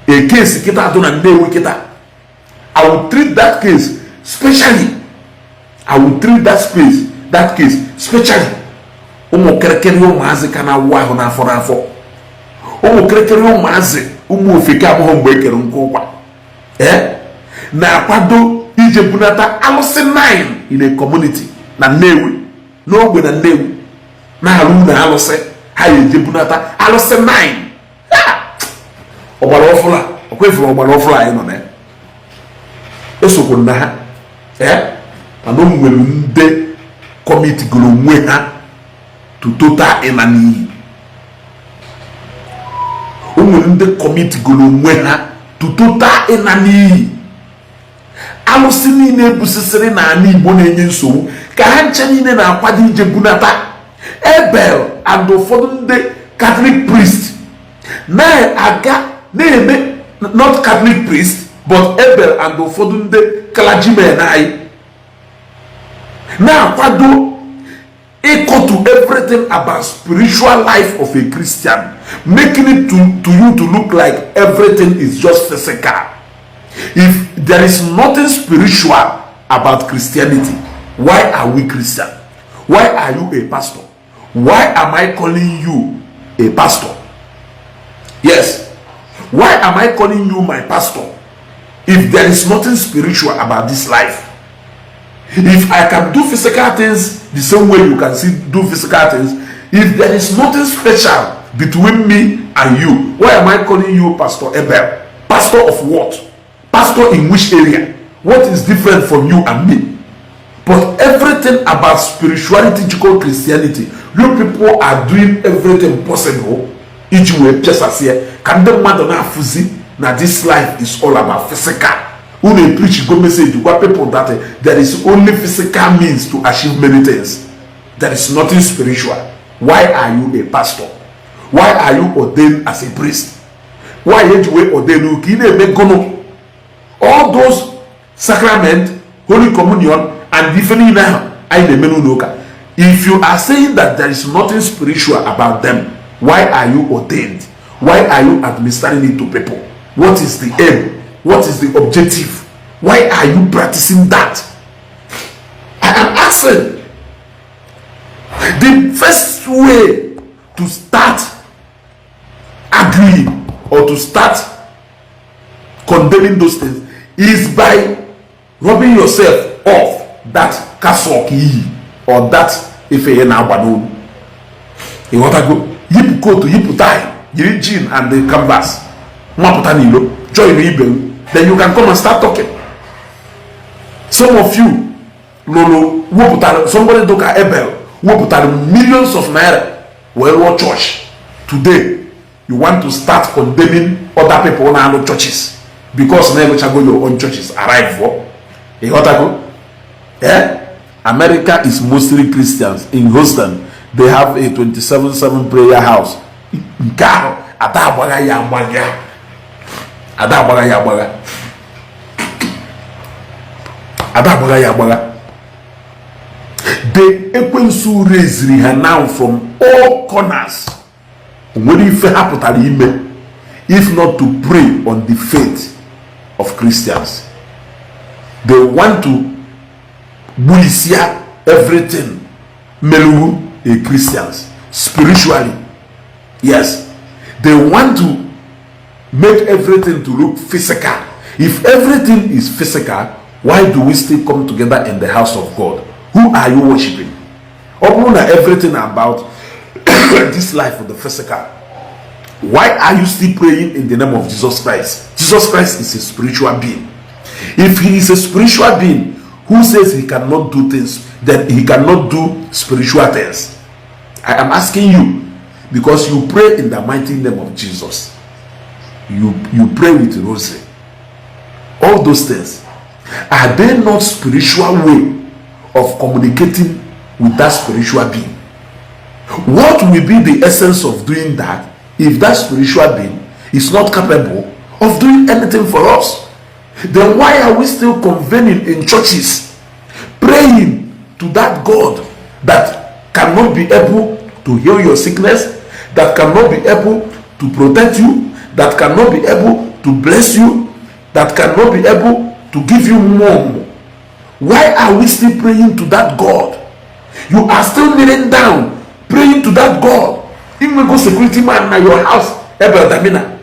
a case kịta atụ na Nnewi kịta. I will treat that case specially. I will treat that space, that case specially. Ụmụ kịrịkịrị ụmụazị ka na-awụ ahụ n'afọ n'afọ, ụmụ kịrịkịrị ụmụazị, ụmụ ofeke amụghị mgbe e kere nke ụkwa, ee, na-akwado ije bunata alụsị 9 in a community na Nnewi, n'ogbe na Nnewi, na-alụ ụlọ alụsị. Ha ya eje bunata alụsị 9. Ọgbara ọfụla ọ kwefuru, ọgbara ọfụla anyị nọ na ya esokwu na ha, ee, mana o nwere ndị commitgoro onwe ha to total ịna n'iyi. O nwere ndị commitgoro onwe ha to total ịna n'iyi. Alụsị niile ebusisịrị n'ala Igbo na-enye nsogbu ka ha nche niile na-akwado ije bunata. Ebel and ụfọdụ ndị Catholic priest na-aga na-eme, not Catholic priest, but Ebel and ụfọdụ ndị clergymen anyị na-akwado ịkọtu everything about spiritual life of a Christian, making it to you to look like everything is just physical. If there is nothing spiritual about Christianity, why are we Christian? Why are you a pastor? Why am I calling you a pastor? Yes, why am I calling you my pastor if there is nothing spiritual about this life? If I can do physical things the same way you can see do physical things, if there is nothing special between me and you, why am I calling you Pastor Abel? Pastor of what? Pastor in which area? What is different from you and me? But everything about spirituality jikọ Christianity, you people are doing everything possible iji wee pịasasịa ka ndị mmadụ na-afụzi na this life is all about physical. Unu preach go message gwa people that there is only physical means to achieve many things, there is nothing spiritual. Why are you a pastor? Why are you ordained as a priest? Why eji wee ordain ka ị na-eme gụnụ all those sacrament, Holy Communion and ife niile ahụ anyị na-eme n'ụlọ ụka? If you are saying that there is nothing spiritual about them, why are you ordained? Why are you administering it to people? What is the aim? What is the objective? Why are you practicing that? I am asking. The first way to start arguing or to start condemning those things is by rubbing yourself off that cassock iyi or that ife ya na-agba n'olu. Ịghọtago? Yipụ coat, yipụ tie, yiri jean and the canvas, nwapụta n'ilo, join ibe m, then you can come and start talking. Some of you lụrụ, wepụtara, somebody dụka Ebel wepụtara millions of naira wee rụọ church. Today you want to start condemning other people na-alụ churches because na-emechago your own churches arrive for. Ịghọtago? Eh, America is mostly Christians. In Houston they have a 27/7 prayer house. Nke ahụ ada agbagha ya agbagha, ada agbagha ya agbagha. Ada agbagha ya agbagha. The ekwensu raised ha now from all corners. Nwere ife ha pụtara ime if not to prey on the faith of Christians? They want to gbulisia everything meluwu a Christians spiritually. Yes, they want to make everything to look physical. If everything is physical, why do we still come together in the house of God? Who are you worshiping? Ọ bụrụ na everything about this life of the physical, why are you still praying in the name of Jesus Christ? Jesus Christ is a spiritual being. If he is a spiritual being who says he cannot do things, then he cannot do spiritual things? I am asking you because you pray in the mighty name of Jesus. You pray with rosary. All those things, are they not spiritual way of communicating with that spiritual being? What will be the essence of doing that if that spiritual being is not capable of doing anything for us? Then why are we still convening in churches, praying to that God that cannot be able to heal your sickness, that cannot be able to protect you, that cannot be able to bless you, that cannot be able to give you more? Why are we still praying to that God? You are still kneeling down, praying to that God. Inwego security man na your house, Ebel Damina.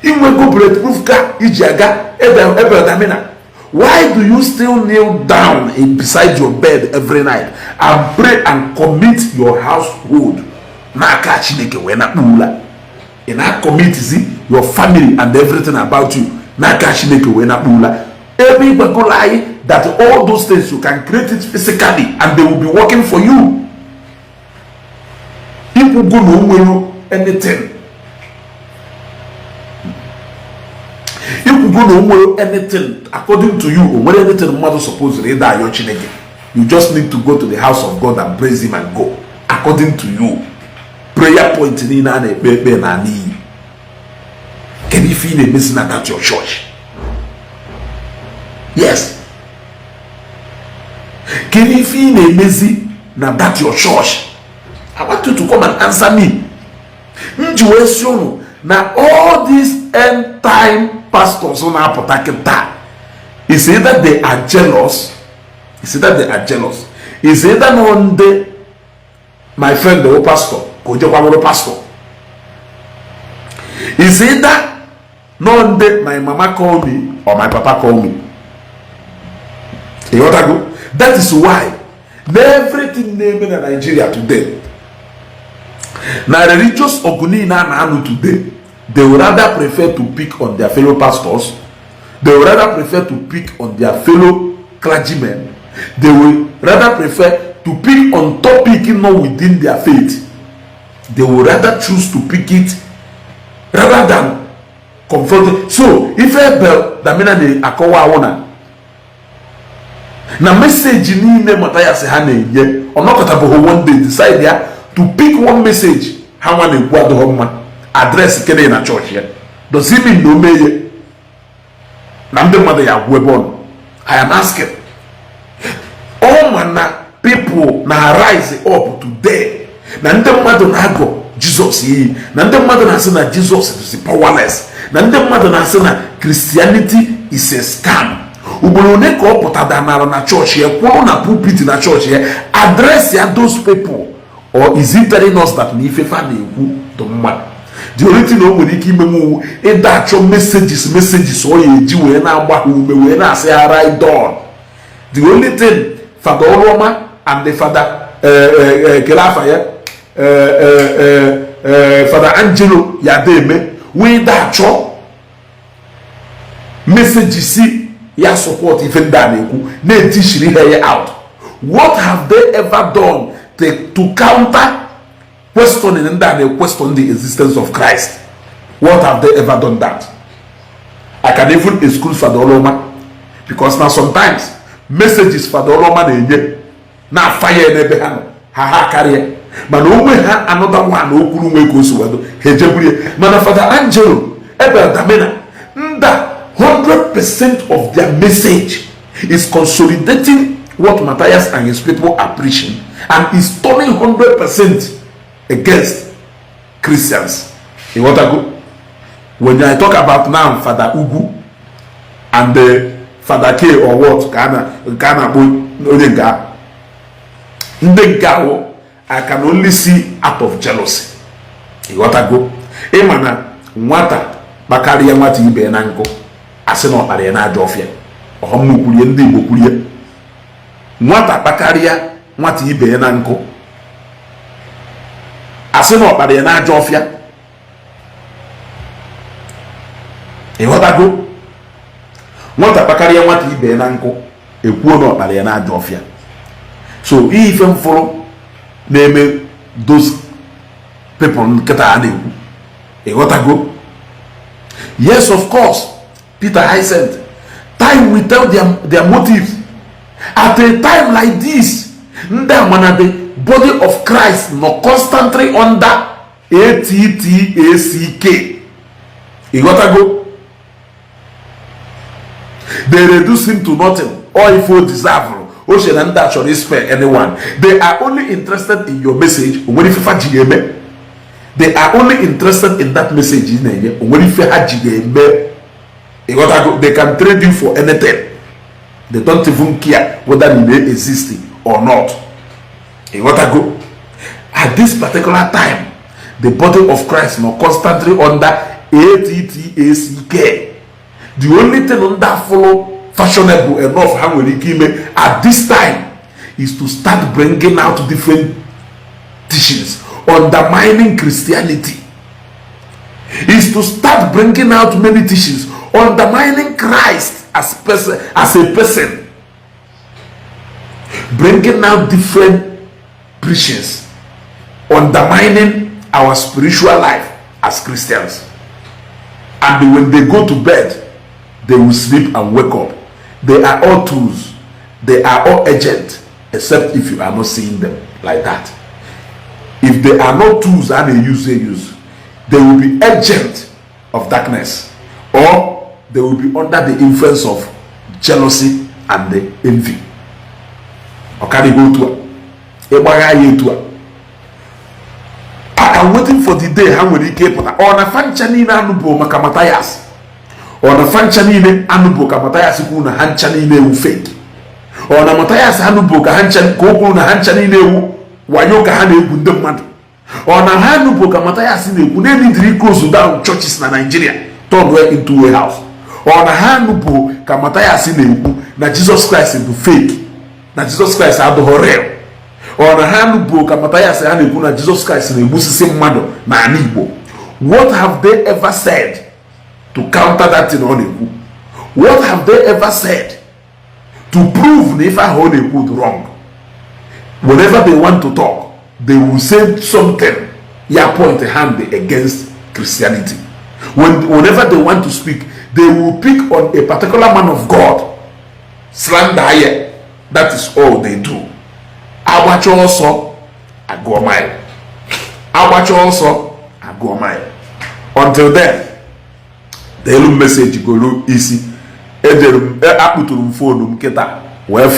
Inwego bulletproof car iji aga, Ebel Damina. Why do you still kneel down in beside your bed every night and pray and commit your household n'aka Chineke wee na ụla? Ị na-commit your family and everything about you n'aka Chineke wee na ụla, ebe ịgwagolo anyị that all those things, you can create it physically and they will be working for you. Ikwugo na o nwere anything, ikwugo na o nwere anything, according to you, o nwere anything mmadụ supposed ịda ayọ Chineke. You just need to go to the house of God and praise him and go. According to you, prayer point niile a na-ekpe ekpe na iyi, kedu ife ị na-emezi na that your church? Yes, kedu ife ị na-emezi na that your church? I want you to come and answer me. M ji wee si unu na all these end time pastors na-apụta kịta is either they are jealous, is either they are jealous, is either na ndị my friend the pastor ka o jekwa bụrụ pastor, is either no ndị my mama call me or my papa call me. Ịghọtago? That is why na everything na-eme na Nigeria today, na religious ọgụ niile a na-anụ today, they would rather prefer to pick on their fellow pastors, they would rather prefer to pick on their fellow clergymen, they will rather prefer to pick on topic not within their faith. They would rather choose to pick it rather than confront. So ife Ebel Damina na-akọwa ahụ na message niile Mathias ha na-enye, ọ nọkọtabụghị one day decide ya to pick one message ha nwa na-ekwu adịghị mma, address kene na chọọchị ya. Does it mean na o mee na ndị mmadụ ya agwụ ebe ọ nọ? I am asking. Ọ ma na people na rise up today, na ndị mmadụ na-agọ Jizọs iyi, na ndị mmadụ na-asị na Jizọs is powerless, na ndị mmadụ na-asị na Christianity is a scam. Ugboro one ka ọ pụtadanara na chọọchị ya, kwụrụ na pulpit na chọọchị ya, address ya those people? Or is he telling us that na ifefe a na-ekwu dị mma? The only thing o nwere ike imenwu, ịda achọ messages ọ ya eji wee na-agba ha ume, wee na-asị ha right on. The only thing Fada Ọlụọma and the Fada kele afa ya, Fada Angelo ya eme, wee da achọ messages ya support ife ndị a na-ekwu, na-etishiri ha ya out. What have they ever done to counter questioning ndị a na-question the existence of Christ? What have they ever done that I can even exclude Fada Ọlụọma? Because na sometimes messages Fada Ọlụọma na-enye na-afanye n'ebe ha nọ, ha karịa, mana onwe ha another one o kwuru nwe ka o si wado ha ejeburie. Mana Fada Angelo, Ebel Damina, nda 100% of their message Is consolidating what Matthias and his people are preaching and is turning 100% against Christians. Ịghọtago? When I talk about now Father Ugwu and the Father K or what ka a na-akpọ onye nke ahụ, ndị nke ahụ, I can only see out of jealousy. Ịghọtago? Ịma na nwata kpakarịa nwata ibe na nkụ, asị na ọkpara ya na-ajọ ọfịa. Ọghọm kwurie, ndị Igbo kwurie, nwata kpakarịa nwata ibe ya na nkụ, asị na ọkpara ya na-ajọ ọfịa. Ịghọtago? Nwata kpakarịa nwata ibe ya na nkụ, ekwuo na ọkpara ya na-ajọ ọfịa. So ihe ife mfụrụ na-eme those people nkịta a na-ekwu. Ịghọtago? Yes, of course, Peter Hyacinth, time will tell their motives. At a time like this, ndị amana the body of Christ nọ constantly under ATTACK. Ịghọtago? They reduce him to nothing or if o deserve o che na ndị a chọrọ spare anyone. They are only interested in your message. O nwere ife fa ji ga-eme. They are only interested in that message ị na-enye. O nwere ife ha ji ga-eme. Ịghọtago? They can trade you for anything. They don't even care whether you may exist or not. Ịghọtago? At this particular time, the body of Christ nọ constantly under ATTACK. The only thing ndị afụlụ fashionable enough ha nwere ike ime at this time is to start bringing out different teachings undermining Christianity, is to start bringing out many teachings undermining Christ as a person, bringing out different preachings undermining our spiritual life as Christians. And when they go to bed, they will sleep and wake up. They are all tools, they are all agent, except if you are not seeing them like that. If they are not tools and they use, they will be agent of darkness, or they will be under the influence of jealousy and the envy. Ọ karịghị otu a ịgbagha ya etu a. I am waiting for the day ha nwere ike ịpụta. Ọ na fancha niile anụbụ maka Matthias, ọ na fancha niile anụbụ ka Matthias kwuru na ha ncha niile ewu fake. Ọ na Matthias anụbụ ka ha ncha ka o kwuru na ha ncha niile ewu wayo ka ha na-egwu ndị mmadụ. Ọ na ha anụbụ ka Matthias na-ekwu na enidiri close down churches na Nigeria, turn into warehouse. Ọ na ha anụbụ ka Matthias na-ekwu na Jesus Christ bụ fake, na Jesus Christ adịghị real. Ọ na ha anụbụ ka Matthias ha na-ekwu na Jesus Christ na-egbusisi mmadụ n'ala Igbo. What have they ever said to counter that thing ọ na-ekwu? What have they ever said to prove na ife ahụ ọ na-ekwu dị wrong? Whenever they want to talk, they will say something ya point hand against Christianity. Whenever they want to speak, they will pick on a particular man of God, slander ya. That is all they do. Agbacha ọsọ, agụọ mile. Agbacha ọsọ, agụọ mile. Until then, deelu m message goro isi. Ejere m akpụtụrụ m phone m kịta wee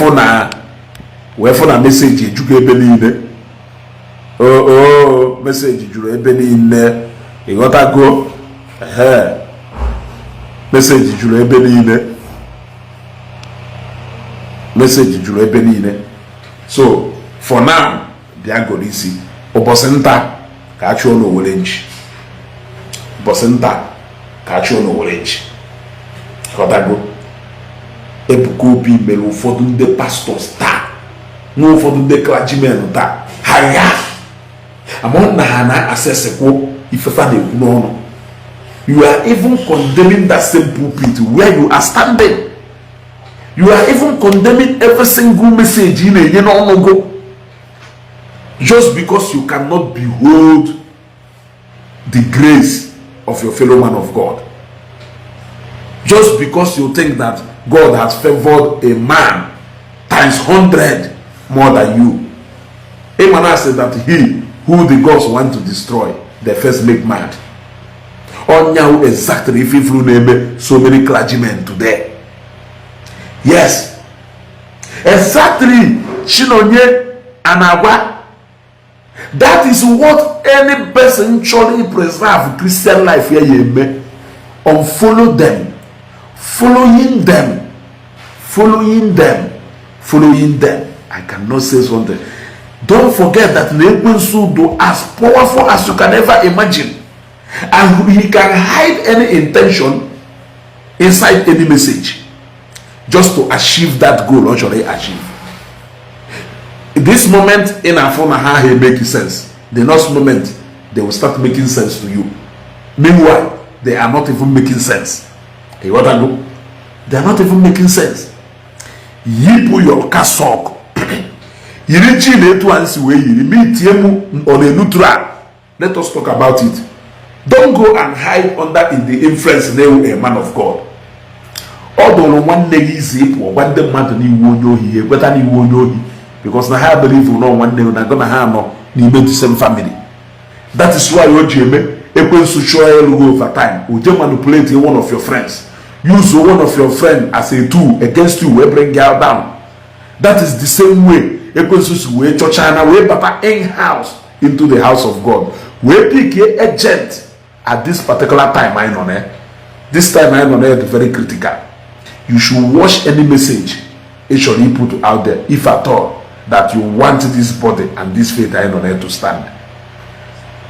fụ na message ejugo ebe niile. Oo, message juru ebe niile. Ịghọtago? Ehe, message juru ebe niile, message juru ebe niile. So for now, bịa goro isi. Ụbọchị nta ka a chụọ n'owere nchi, ụbọchị nta ka a chụọ n'owere nchi. Ghọtago? Ebuka Obi mere ụfọdụ ndị pastors taa na ụfọdụ ndị clergymen taa ha gha ama na ha na-asesịkwụ ifefa na-ekwu n'ọnụ. You are even condemning that same pulpit where you are standing. You are even condemning every single message ị na-enye n'ọnụgụ, just because you cannot behold the grace of your fellow man of God, just because you think that God has favored a man times 100 more than you. Emmanuel said that he who the gods want to destroy, they first make mad. Onya exactly if ifru na-eme so many clergymen today. Yes, Exactly, Chinonye Anagwa. That is what any person chọrọ preserve Christian life ya ya eme. Unfollow them. Following them, following them, following them. I cannot say something. Don't forget that na ekwensu do as powerful as you can ever imagine, and he can hide any intention inside any message just to achieve that goal ọ chọrọ achieve. This moment ị na-afụ na ha ha make sense, the next moment they will start making sense to you. Meanwhile, they are not even making sense. Ịghọtago? They are not even making sense. Yipụ your cassock, yiri ji na etu anyị si wee yiri meetie m on a neutral. Let us talk about it. Don't go and hide under in the influence na a man of God. Ọ dụrụ nwanne gị izi ịpụ gwa ndị mmadụ n'iwu onye ohi, ha ekweta n'iwu onye ohi, because na ha believe nọ nwanne na gụ na ha nọ n'ime the same family. That is why o ji eme ekwensu chụọ elu over time, o je manipulate one of your friends, use one of your friend as a tool against you, wee bring you down. That is the same way ekwensu si wee chọchaa na wee bata in house, into the house of God, wee pick agent at this particular time anyị nọ na. This time anyị nọ na is very critical. You should watch any message ị chọrọ i put out there, if at all that you want this body and this faith anyị nọ na to stand.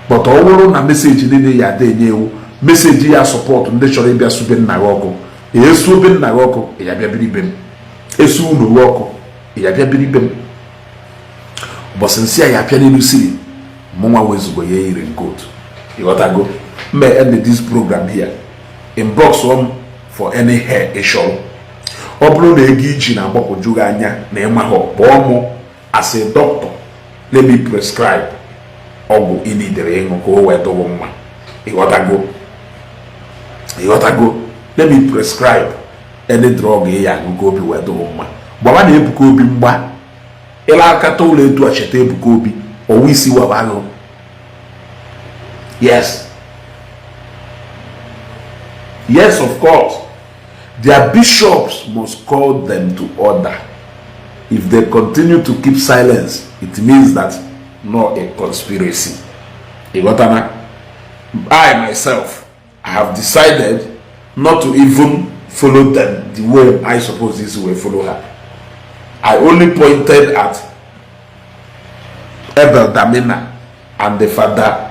But ọ bụrụ na message niile ya ada enye ewu message ya support ndị chọrọ ịbịa sube nna gị ọkụ, esu obe nna gị ọkụ, ya bịa biri ibe m, esu unu gị ọkụ, ya bịa biri ibe m. Ụbọchị nsị a ya apịa n'elu siri mụnwa wezugo ya eyiri coat. Ịghọtago? Mbe end this program here. Inbox m for any hair ị chọrọ. Ọ bụrụ na ego iji na-agbagwoju gị anya na ịmaghọ, kpọọ mụ as a doctor. Let me prescribe ọgwụ ị nidere ịṅụ ka o wee dụrụ mma. Ịghọtago? Ịghọtago? Let me prescribe any drug ị ya aṅụ ka obi wee dụrụ mma. Gbaba na Ebuka Obi mgba ịla akata ụlọ etu a, cheta Ebuka Obi ọwa isi waba aṅụ. Yes, of course, their bishops must call them to order. If they continue to keep silence, it means that no a conspiracy. Ịghọtana? I myself, I have decided not to even follow them the way I suppose this way follow her. I only pointed at Abel Damina and the father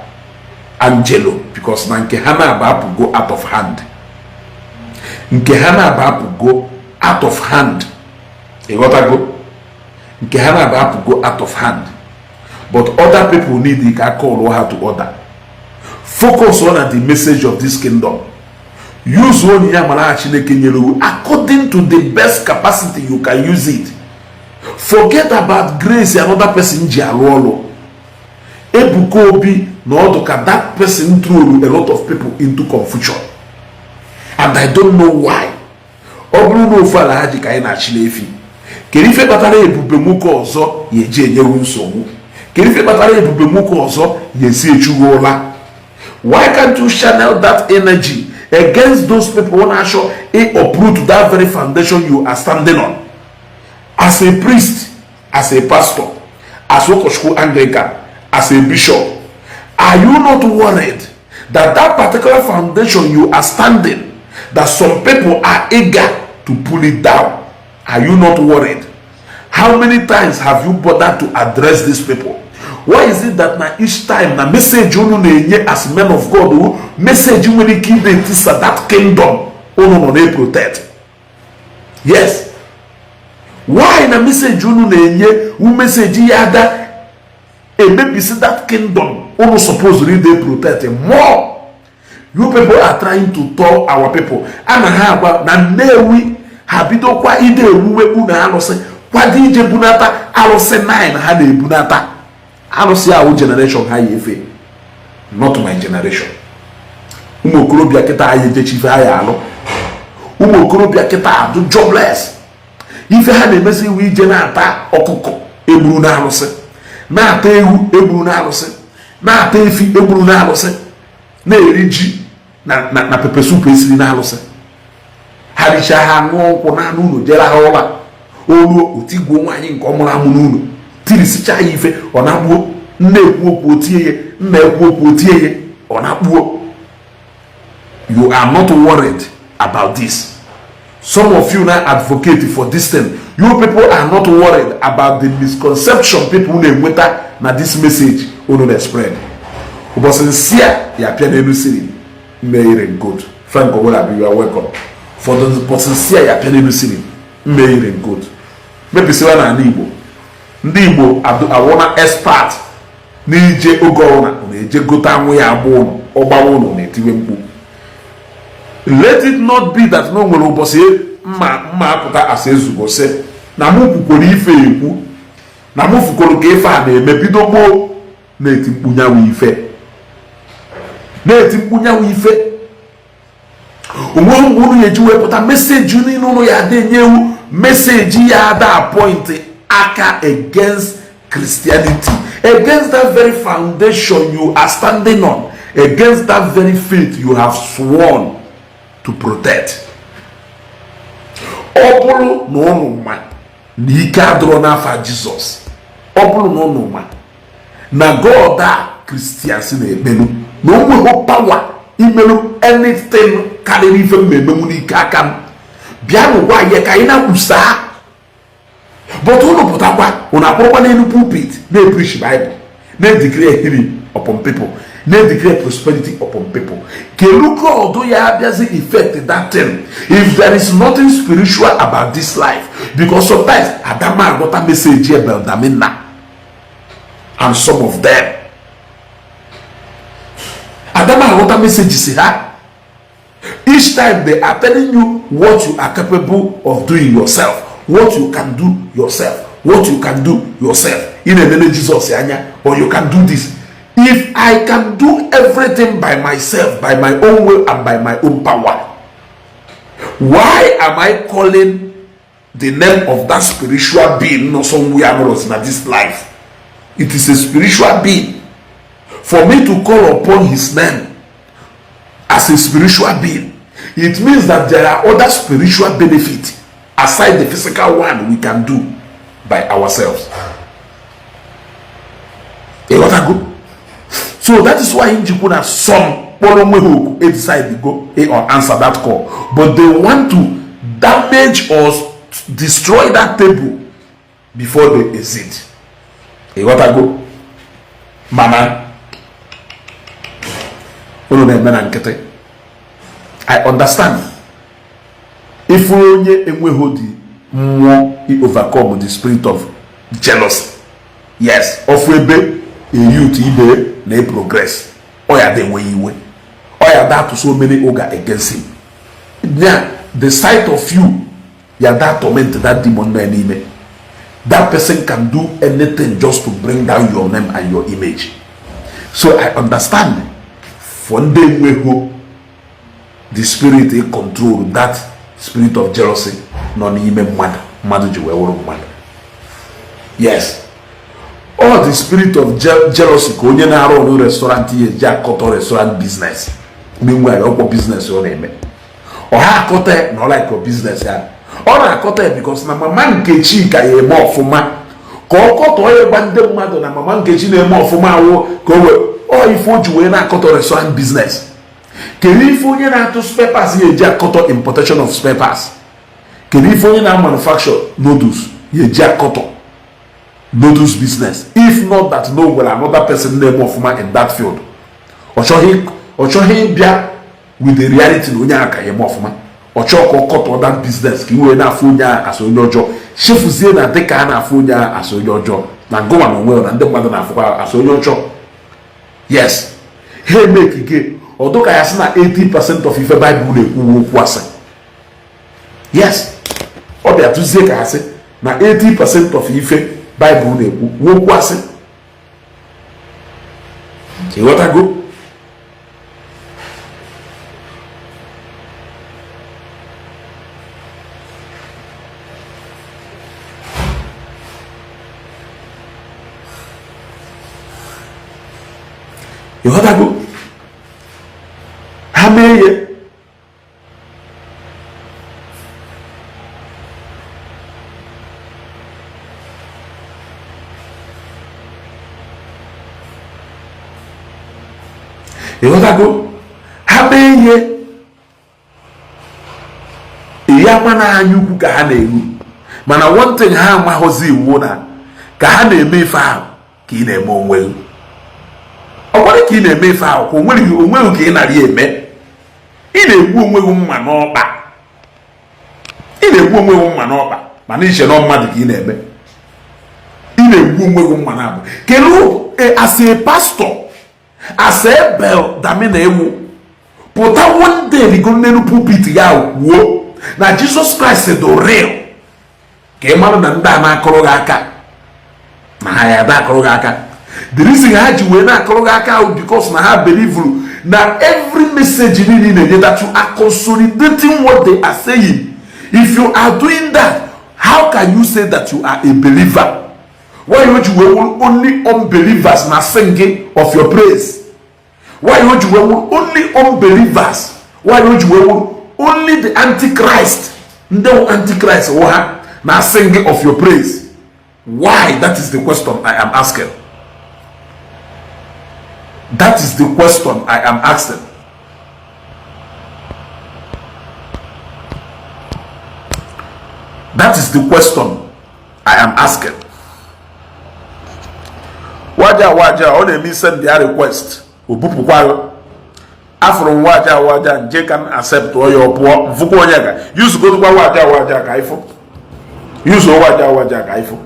Angelo because na nke ha na-aba apụgo out of hand. Nke ha na-aba apụgo out of hand. Ịghọtago? Nke ha na-aba apụgo out of hand. But other people need ka call ha to order. Focus on the message of this kingdom. Use onye ya mara Chineke nyere you according to the best capacity you can use it. Forget about grace another person ji arụ ọrụ. Ebuka Obi na ọdụ ka that person throw a lot of people into confusion, and I don't know why. Ọ bụrụ na ofu ala ha ji ka anyị na-achịla efi, kedu ife kpatara ebube nwoke ọzọ ya eji enyewu nsogbu? Kedu ife kpatara ebube nwoke ọzọ ya esi echughi ụla? Why can't you channel that energy against those people na-achọ uproot that very foundation you are standing on? As a priest, as a pastor, as ụkọchukwu Anglican, as a bishop, are you not worried that that particular foundation you are standing, that some people are eager to pull it down? Are you not worried? How many times have you bothered to address these people? Why is it that na each time na message unu na-enye as men of God o message nwere ike ide etisa that kingdom unu nọ na-protect? Yes, why na message unu na-enye wu message ya ada emebisi that kingdom unu suppose ide protect more? You people are trying to tell our people a na ha agwa na Nnewi ha bidokwa ide ewuwe unu alụsị, kwado ije bunata alụsị 9. Ha na-ebunata alụsị ahụ generation ha ya efe, not my generation. Ụmụ okorobịa kịta anyị ejechi ife ha ya alụ. Ụmụ okorobịa kịta adụ jobless. Ife ha na-emezi iwu ije na-ata ọkụkọ egburu na alụsị, na-ata ewu egburu na alụsị, na-ata efi egburu na alụsị, na-eri ji na pepper soup esiri na alụsị. Ha richaa, ha ṅụọ nkwụ na anụ unu jere ha ụla. Oluo otigbuo nwaanyị nke ọ mụrụ amụ n'ụlọ, tirisicha ya ife, ọ na-akpuo. Nna ekwu okwu, otie ya. Nna ekwu okwu, otie ya, ọ na-akpuo. You are not worried about this. Some of you now advocate for this thing. You people are not worried about the misconception people na-enweta na this message unu na-spread. Ụbọchị nsị a ya pịa n'elu siri mmeghere good. Frank Owolabi, you are welcome. For the ụbọchị nsị a ya pịa n'elu siri mmeghere good, mebisiwa n'ala Igbo. Ndị Igbo awụna expert n'ije oge ọbụla na-eje gote anwụ ya agba ụnụ, ọgbawa ụnụ na-etiwe mkpu. Let it not be that na o nwere ụbọchị mma mma apụta asa ezugo sị na mụ kwukworo ife ekwu, na mụ fukworo ka ife a na-eme bido gboo na-eti mkpu nyawa ife, na-eti mkpu nyawa ife. Onweghị mgbe unu ga-eji wepụta message niile unu ya ada enye ewu message ya ada point aka against Christianity, against that very foundation you are standing on, against that very faith you have sworn to protect. Ọ bụrụ na ụnụ ma na ike adịrọ n'afa Jizọs, ọ bụrụ na ụnụ ma na God a Christians na-ekpelu na o nweghị power imerụ anything karịrị ife m emenwu n'ike aka m, bịanụ gwa ya ka anyị na-akwusaa. But ụnụ pụtakwa, ụnụ akpụrụkwa n'elu pulpit na-epreach Bible, na-edeclare healing upon people, na-edeclare prosperity upon people. Kelu God ya abịazi effect that thing if there is nothing spiritual about this life? Because sometimes adama aghọta message Beldamina and some of them, adama aghọta message si ha. Each time they are telling you what you are capable of doing yourself, what you can do yourself, what you can do yourself. Ị na-enene Jizọs anya, or you can do this. If I can do everything by myself, by my own will and by my own power, why am I calling the name of that spiritual being nọ somewhere nọrọ na this life? It is a spiritual being. For me to call upon his name as a spiritual being, it means that there are other spiritual benefits aside the physical one we can do by ourselves. Ịghọtago? So that is why njikwu na some kpọrọ onwe ha oku decide go or answer that call, but they want to damage or destroy that table before they exit. Ịghọtago? Mana unu na-eme na nkịtị. I understand. If onye enweghị the mmụọ overcome the spirit of jealousy, yes, ofu ebe a youth ibe na progress, ọ ya dị enweghị iwe, ọ ya da to so many oga against him. Yeah, the sight of you ya da torment that demon nọ n'ime. That person can do anything just to bring down your name and your image. So I understand for ndị enweghị the spirit in control that spirit of jealousy nọ n'ime mmadụ, mmadụ ji wee wụrụ mmadụ. Yes, all the spirit of jealousy ka onye na-arụ ọrụ restaurant ya eji akọtọ restaurant business. Meanwhile, ọkpọ business ọ na-eme, ọ ha akọta na ọ like business ya, ọ na-akọta ya because na mama Nkechi ka ya eme ọfụma, ka ọ kọtọọ ya, gwa ndị mmadụ na mama Nkechi na-eme ọfụma awụ ka o wee ọ ife o ji wee na-akọtọ restaurant business. Kedu ife onye na-atụ spare parts ya eji akọtọ importation of spare parts? Kedu ife onye na-manufacture noodles ya eji akọtọ noodles business, if not that no nwere another person na-eme ọfụma in that field? Ọ chọghị ịbịa with the reality na onye ahụ ka ya eme ọfụma. Ọ chọọ ka ọ kọtọ that business ka i wee na-afụ onye ahụ asị onye ọjọọ, chefuzie na dịka a na-afụ onye ahụ asị onye ọjọọ, na ngụnwa na onwe na ndị mmadụ na-afụkwa asị onye ọjọọ. Yes, ha eme ekike ọdụ ka ya sị na 80% of ife Baịbụl na-ekwu okwu asị. Yes, ọ bịa tụzie ka asị na 80% of ife Baịbụl na-ekwu okwu asị. Ịghọtago? Ịghọtago? Ha mee ya. Ịghọtago? Ha mee ihe ya ama na anya ukwu ka ha na-eru, mana one thing ha amaghọzi iwu na ka ha na-eme ife ahụ ka ị na-eme onwe gị. Ọ gwara ka ị na-eme ife ahụ ka onweghị onweghị ka ị nara eme. Ị na-egbu onwe gị mma n'ọkpa, ị na-egbu onwe gị mma n'ọkpa, mana iche na mmadụ ka ị na-eme. Ị na-egbu onwe gị mma na-abụ kedu as a pastor, as Abel Damina ewu pụta one day rigo n'elu pulpit ya kwuo na Jesus Christ dị real, ka ị mara na ndị a na-akụrụ gị aka na ha ya ada akụrụ gị aka. The reason ha ji wee na-akụrụ gị aka ahụ, because na ha believe na every message niile na-enye, that you are consolidating what they are saying. If you are doing that, how can you say that you are a believer? Why you ji wee wụrụ only unbelievers na singing of your praise? Why you ji wee wụrụ only unbelievers? Why you ji wee wụrụ only the antichrist, ndị wụ antichrist wụ ha na singing of your praise? Why? That is the question I am asking. That is the question I am asking. That is the question I am asking. Waja waja ọ na-eme send ya request, o bupụkwa. Afụrụ m waja waja nje ka m accept ya, ọ pụọ. Mfụkwa onye ga yuzugodukwa waja waja ka ifụ yuzuo waja waja ka ifụ.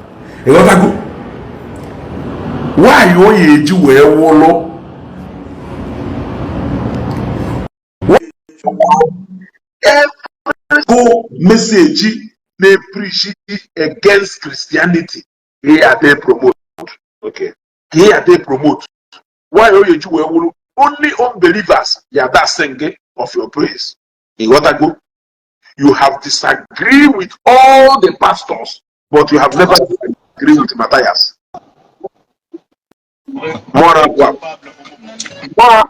Ịghọtago nwaanyị o ya eji wee wụlụ go message na-preach against Christianity ka ya dey promote? Okay, ka ya dey promote. Why o eji wee wụrụ only unbelievers ya da sing of your praise? Ịghọtago? You have disagreed with all the pastors, but you have never disagreed with Matthias. More gwa ya.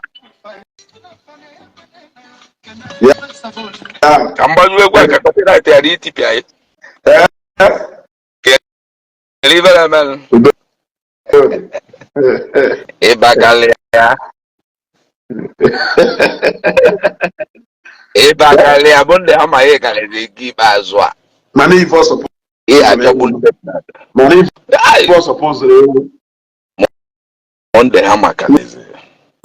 Ka m gbanyụọ egwu a ka copyright ghara itipịa anyị. Kedu ife na-emenụ? Udo. Ịbakalịa ịbakalịa bụ ndị amaghị karịrị nke ikpeazụ a. Mana ife ọ suppose Ị achọgbu ndị mmadụ. Mana ife Ai, ọ suppose ewu. Ndị ha makarịzị.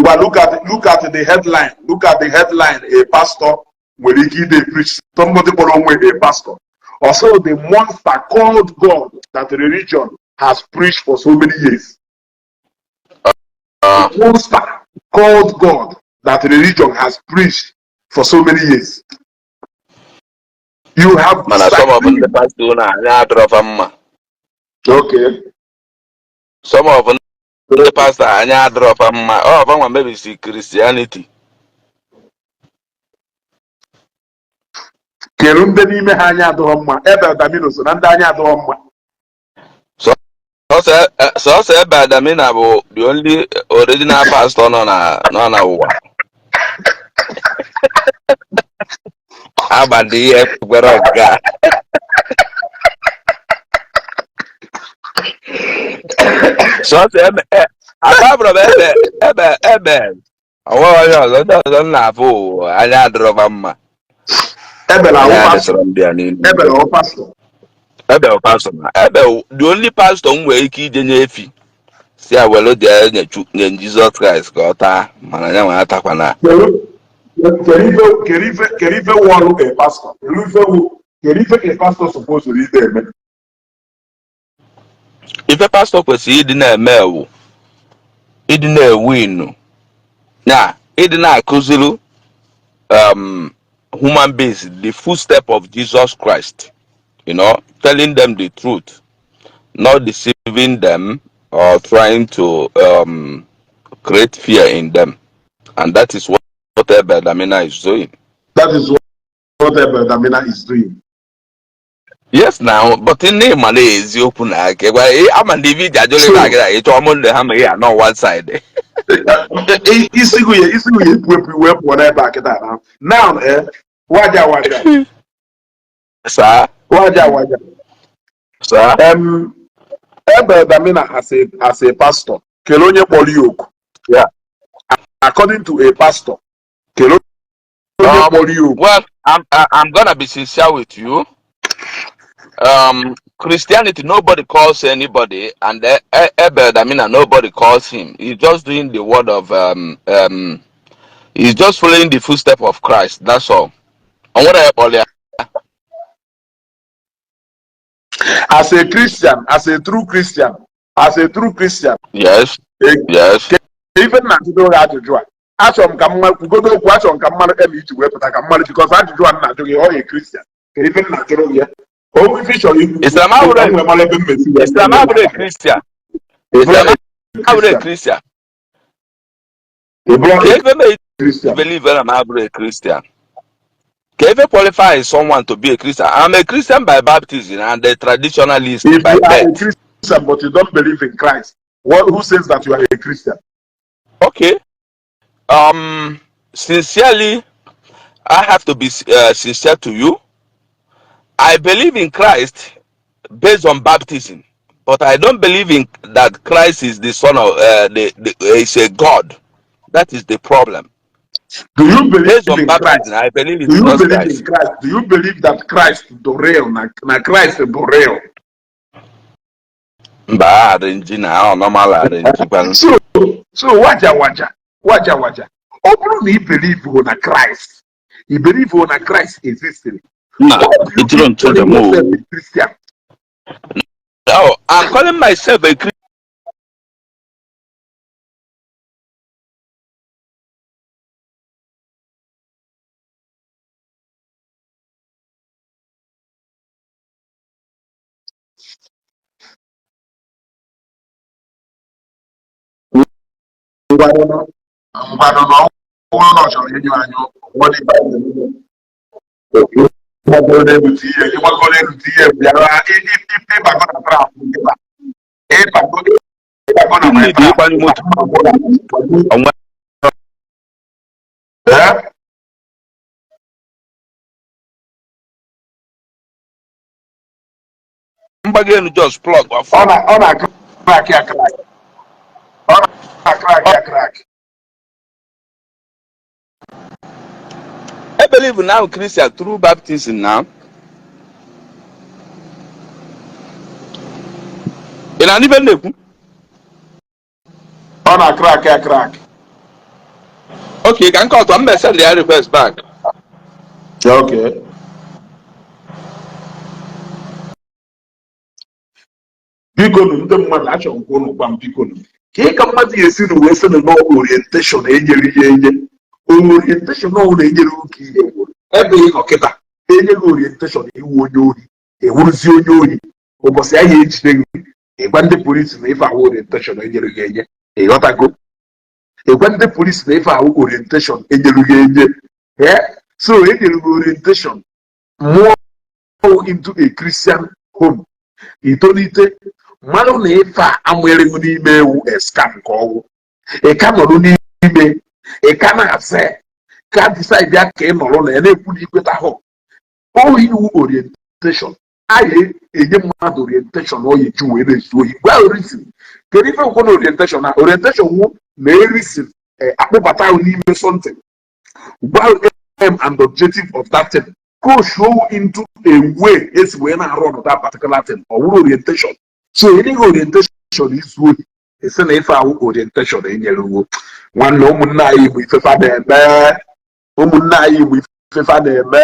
But look at the headline. Look at the headline. A pastor nwere ike ide preach. Somebody kpọrọ onwe a pastor. Also, the monster called God that religion has preached for so many years. Ah. Monster called God that religion has preached for so many years. You have Mana some of disagreed. ndị pastọ na anya adọrọfa mma. Okay. Some of ndị pastọ anya adọrọfa mma. Ọ fa nwa mebisi Christianity. Kedu ndị n'ime ha anya adịghọ mma? Abel Damina so na ndị anya adịghọ mma. Sọsọ Abel Damina bụ the only original pastor nọ na ụwa. Agbadi ihe kwere ọga. Sọsọ ebe abụrụ m ebe ebe ebe onweghị onye ọzọ, ndị ọzọ m na-afụ anya adịrọba mma. Abel Anya awụ adịsọrọ ndị a niile. Abel awụ pastor. Abel pastor na Abel the only pastor m nwere ike ije nye efi si ya were jee nye Jizọs Kraịst ka ọ taa, mana ya nwe atakwana. Kedu ife wụ ọrụ a pastor? Kedu ife a pastor suppose ide eme? Ife pastọ kwesịrị ịdị na-eme ewu, ịdị na-ewu inu na ịdị na-akụziri human beings the footstep of Jesus Christ, telling them the truth, not deceiving them or trying to create fear in them. And that is what Abel Damina is doing. That is what Abel Damina is doing. Yes now, but in name mana eziokwu na aka gwa ama ndị ibe iji ajụrụ So na agịra ịchọ ọmụ ndị ha ma ya nọ one side. Isi gị ya epu epu wee pụọ n'ebe a kịta na. Now, waja waja. Saa. Waja waja. Saa. Abel Damina as a pastor, kelee onye kpọrọ ya oku. Yeah. According to a pastor, kedu onye kpọrọ ya oku? Well, I'm gonna be sincere with you. Christianity, nobody calls anybody, and Abel Damina, nobody calls him. He's just doing the word of he's just following the footstep of Christ. That's all. And what I earlier. As a Christian, as a true Christian, as a true Christian, Yes, yes. ife m na-ajụdo gị ajụjụ a, achọrọ m ka m kwugodo okwu, achọrọ m ka mmadụ eme iji wee pụta ka mmadụ, because ajụjụ a m na-ajụ gị, ọ ya Christian, kedu ife m na-ajụrụ gị ya? O ife ị chọrọ ikwu Islam ka m abụrụ wee mara ebe m mesi wee Islam abụrụ a Christian. Islam abụrụ a Christian. Ị bụrụ Ka a ife may Christian. Believe that I'm abụrụ a Christian. Ka ife qualify someone to be a Christian? I'm a Christian by baptism and a traditionalist If by you are a birth. Christian but you don't believe in Christ, who says that you are a Christian? Okay. Sincerely, I have to be sincere to you. I believe in Christ based on baptism, but I don't believe in that Christ is the son of the is a God. That is the problem. Do you believe Based on in baptism, Christ? I believe in Do you Jesus believe Christ. in Christ? Do you believe that Christ the real na Christ the real? Mba, arrange na ọ normal arrange kwanụ. So waja waja waja waja, ọ bụrụ na ị believe na Christ, ị believe na Christ existed, Na why do you ejiro keep nchọja calling m o. yourself a Christian? Oh, I'm calling myself a Christian. Ngwanụ, ngwanụ, na ọ bụrụ na ọ chọrọ ịnyụ anyụ nwere ịgbagoro n'elu tinye, ịgbagoro n'elu tinye, bịara ịbago na trap nkịta, ịbago, ịbago na my Need trap. Ịgbanyụ moto. Onwe Eh? Mgbago elu just plug off. Ọ na-acrack ya crack, ọ na-acrack ya crack. I believe now Christian through baptism now. Ị na-anụ ife m na-ekwu? Ọ na-acrack ya crack. Okay, ka nke ọtọ m send ya request back. Okay. Biko nụ, ndị mmadụ, achọrọ m ka ụnụ gwa m, biko nụ, ka ị ka mmadụ ga-esi na wee sị na nọ orientation enyere ihe enye orientation ọhụrụ enyere oke ihe gwụrụ ebe ị nọ kịta enyeghị orientation iwu onye ohi, ewuruzi onye ohi ụbọchị ahịa ejide gị, ịgwa ndị polisi na ife ahụ orientation enyere gị enye. Ịghọtago? Ịgwa ndị polisi na ife ahụ orientation enyere gị enye. Eh? So enyere gị orientation mụọ into a Christian home, itolite mmadụ na ife a amụereghị n'ime ewu scam ka ọwụ, ị ka nọrọ n'ime, ị ka na-aza ka decide ya ka ị nọrọ na ya na-ekwu na ikweta hụ ohi iwu orientation a enye mmadụ orientation ọ ya eji wee na-ezu ohi. Gwa reason, kedu ife nkwu na orientation? Na orientation wu na reason akpụbata ahụ n'ime something, gwa aim and objective of that thing, coach you into a way esi wee na-arụ ọnụ that particular thing, ọ wụrụ orientation. So enyeghị orientation izu ohi, esi na ife ahụ orientation enyere uwo. Nwanne, ụmụnne anyị Igbo, ifefa na-eme, ụmụnne anyị Igbo, ifefa na-eme.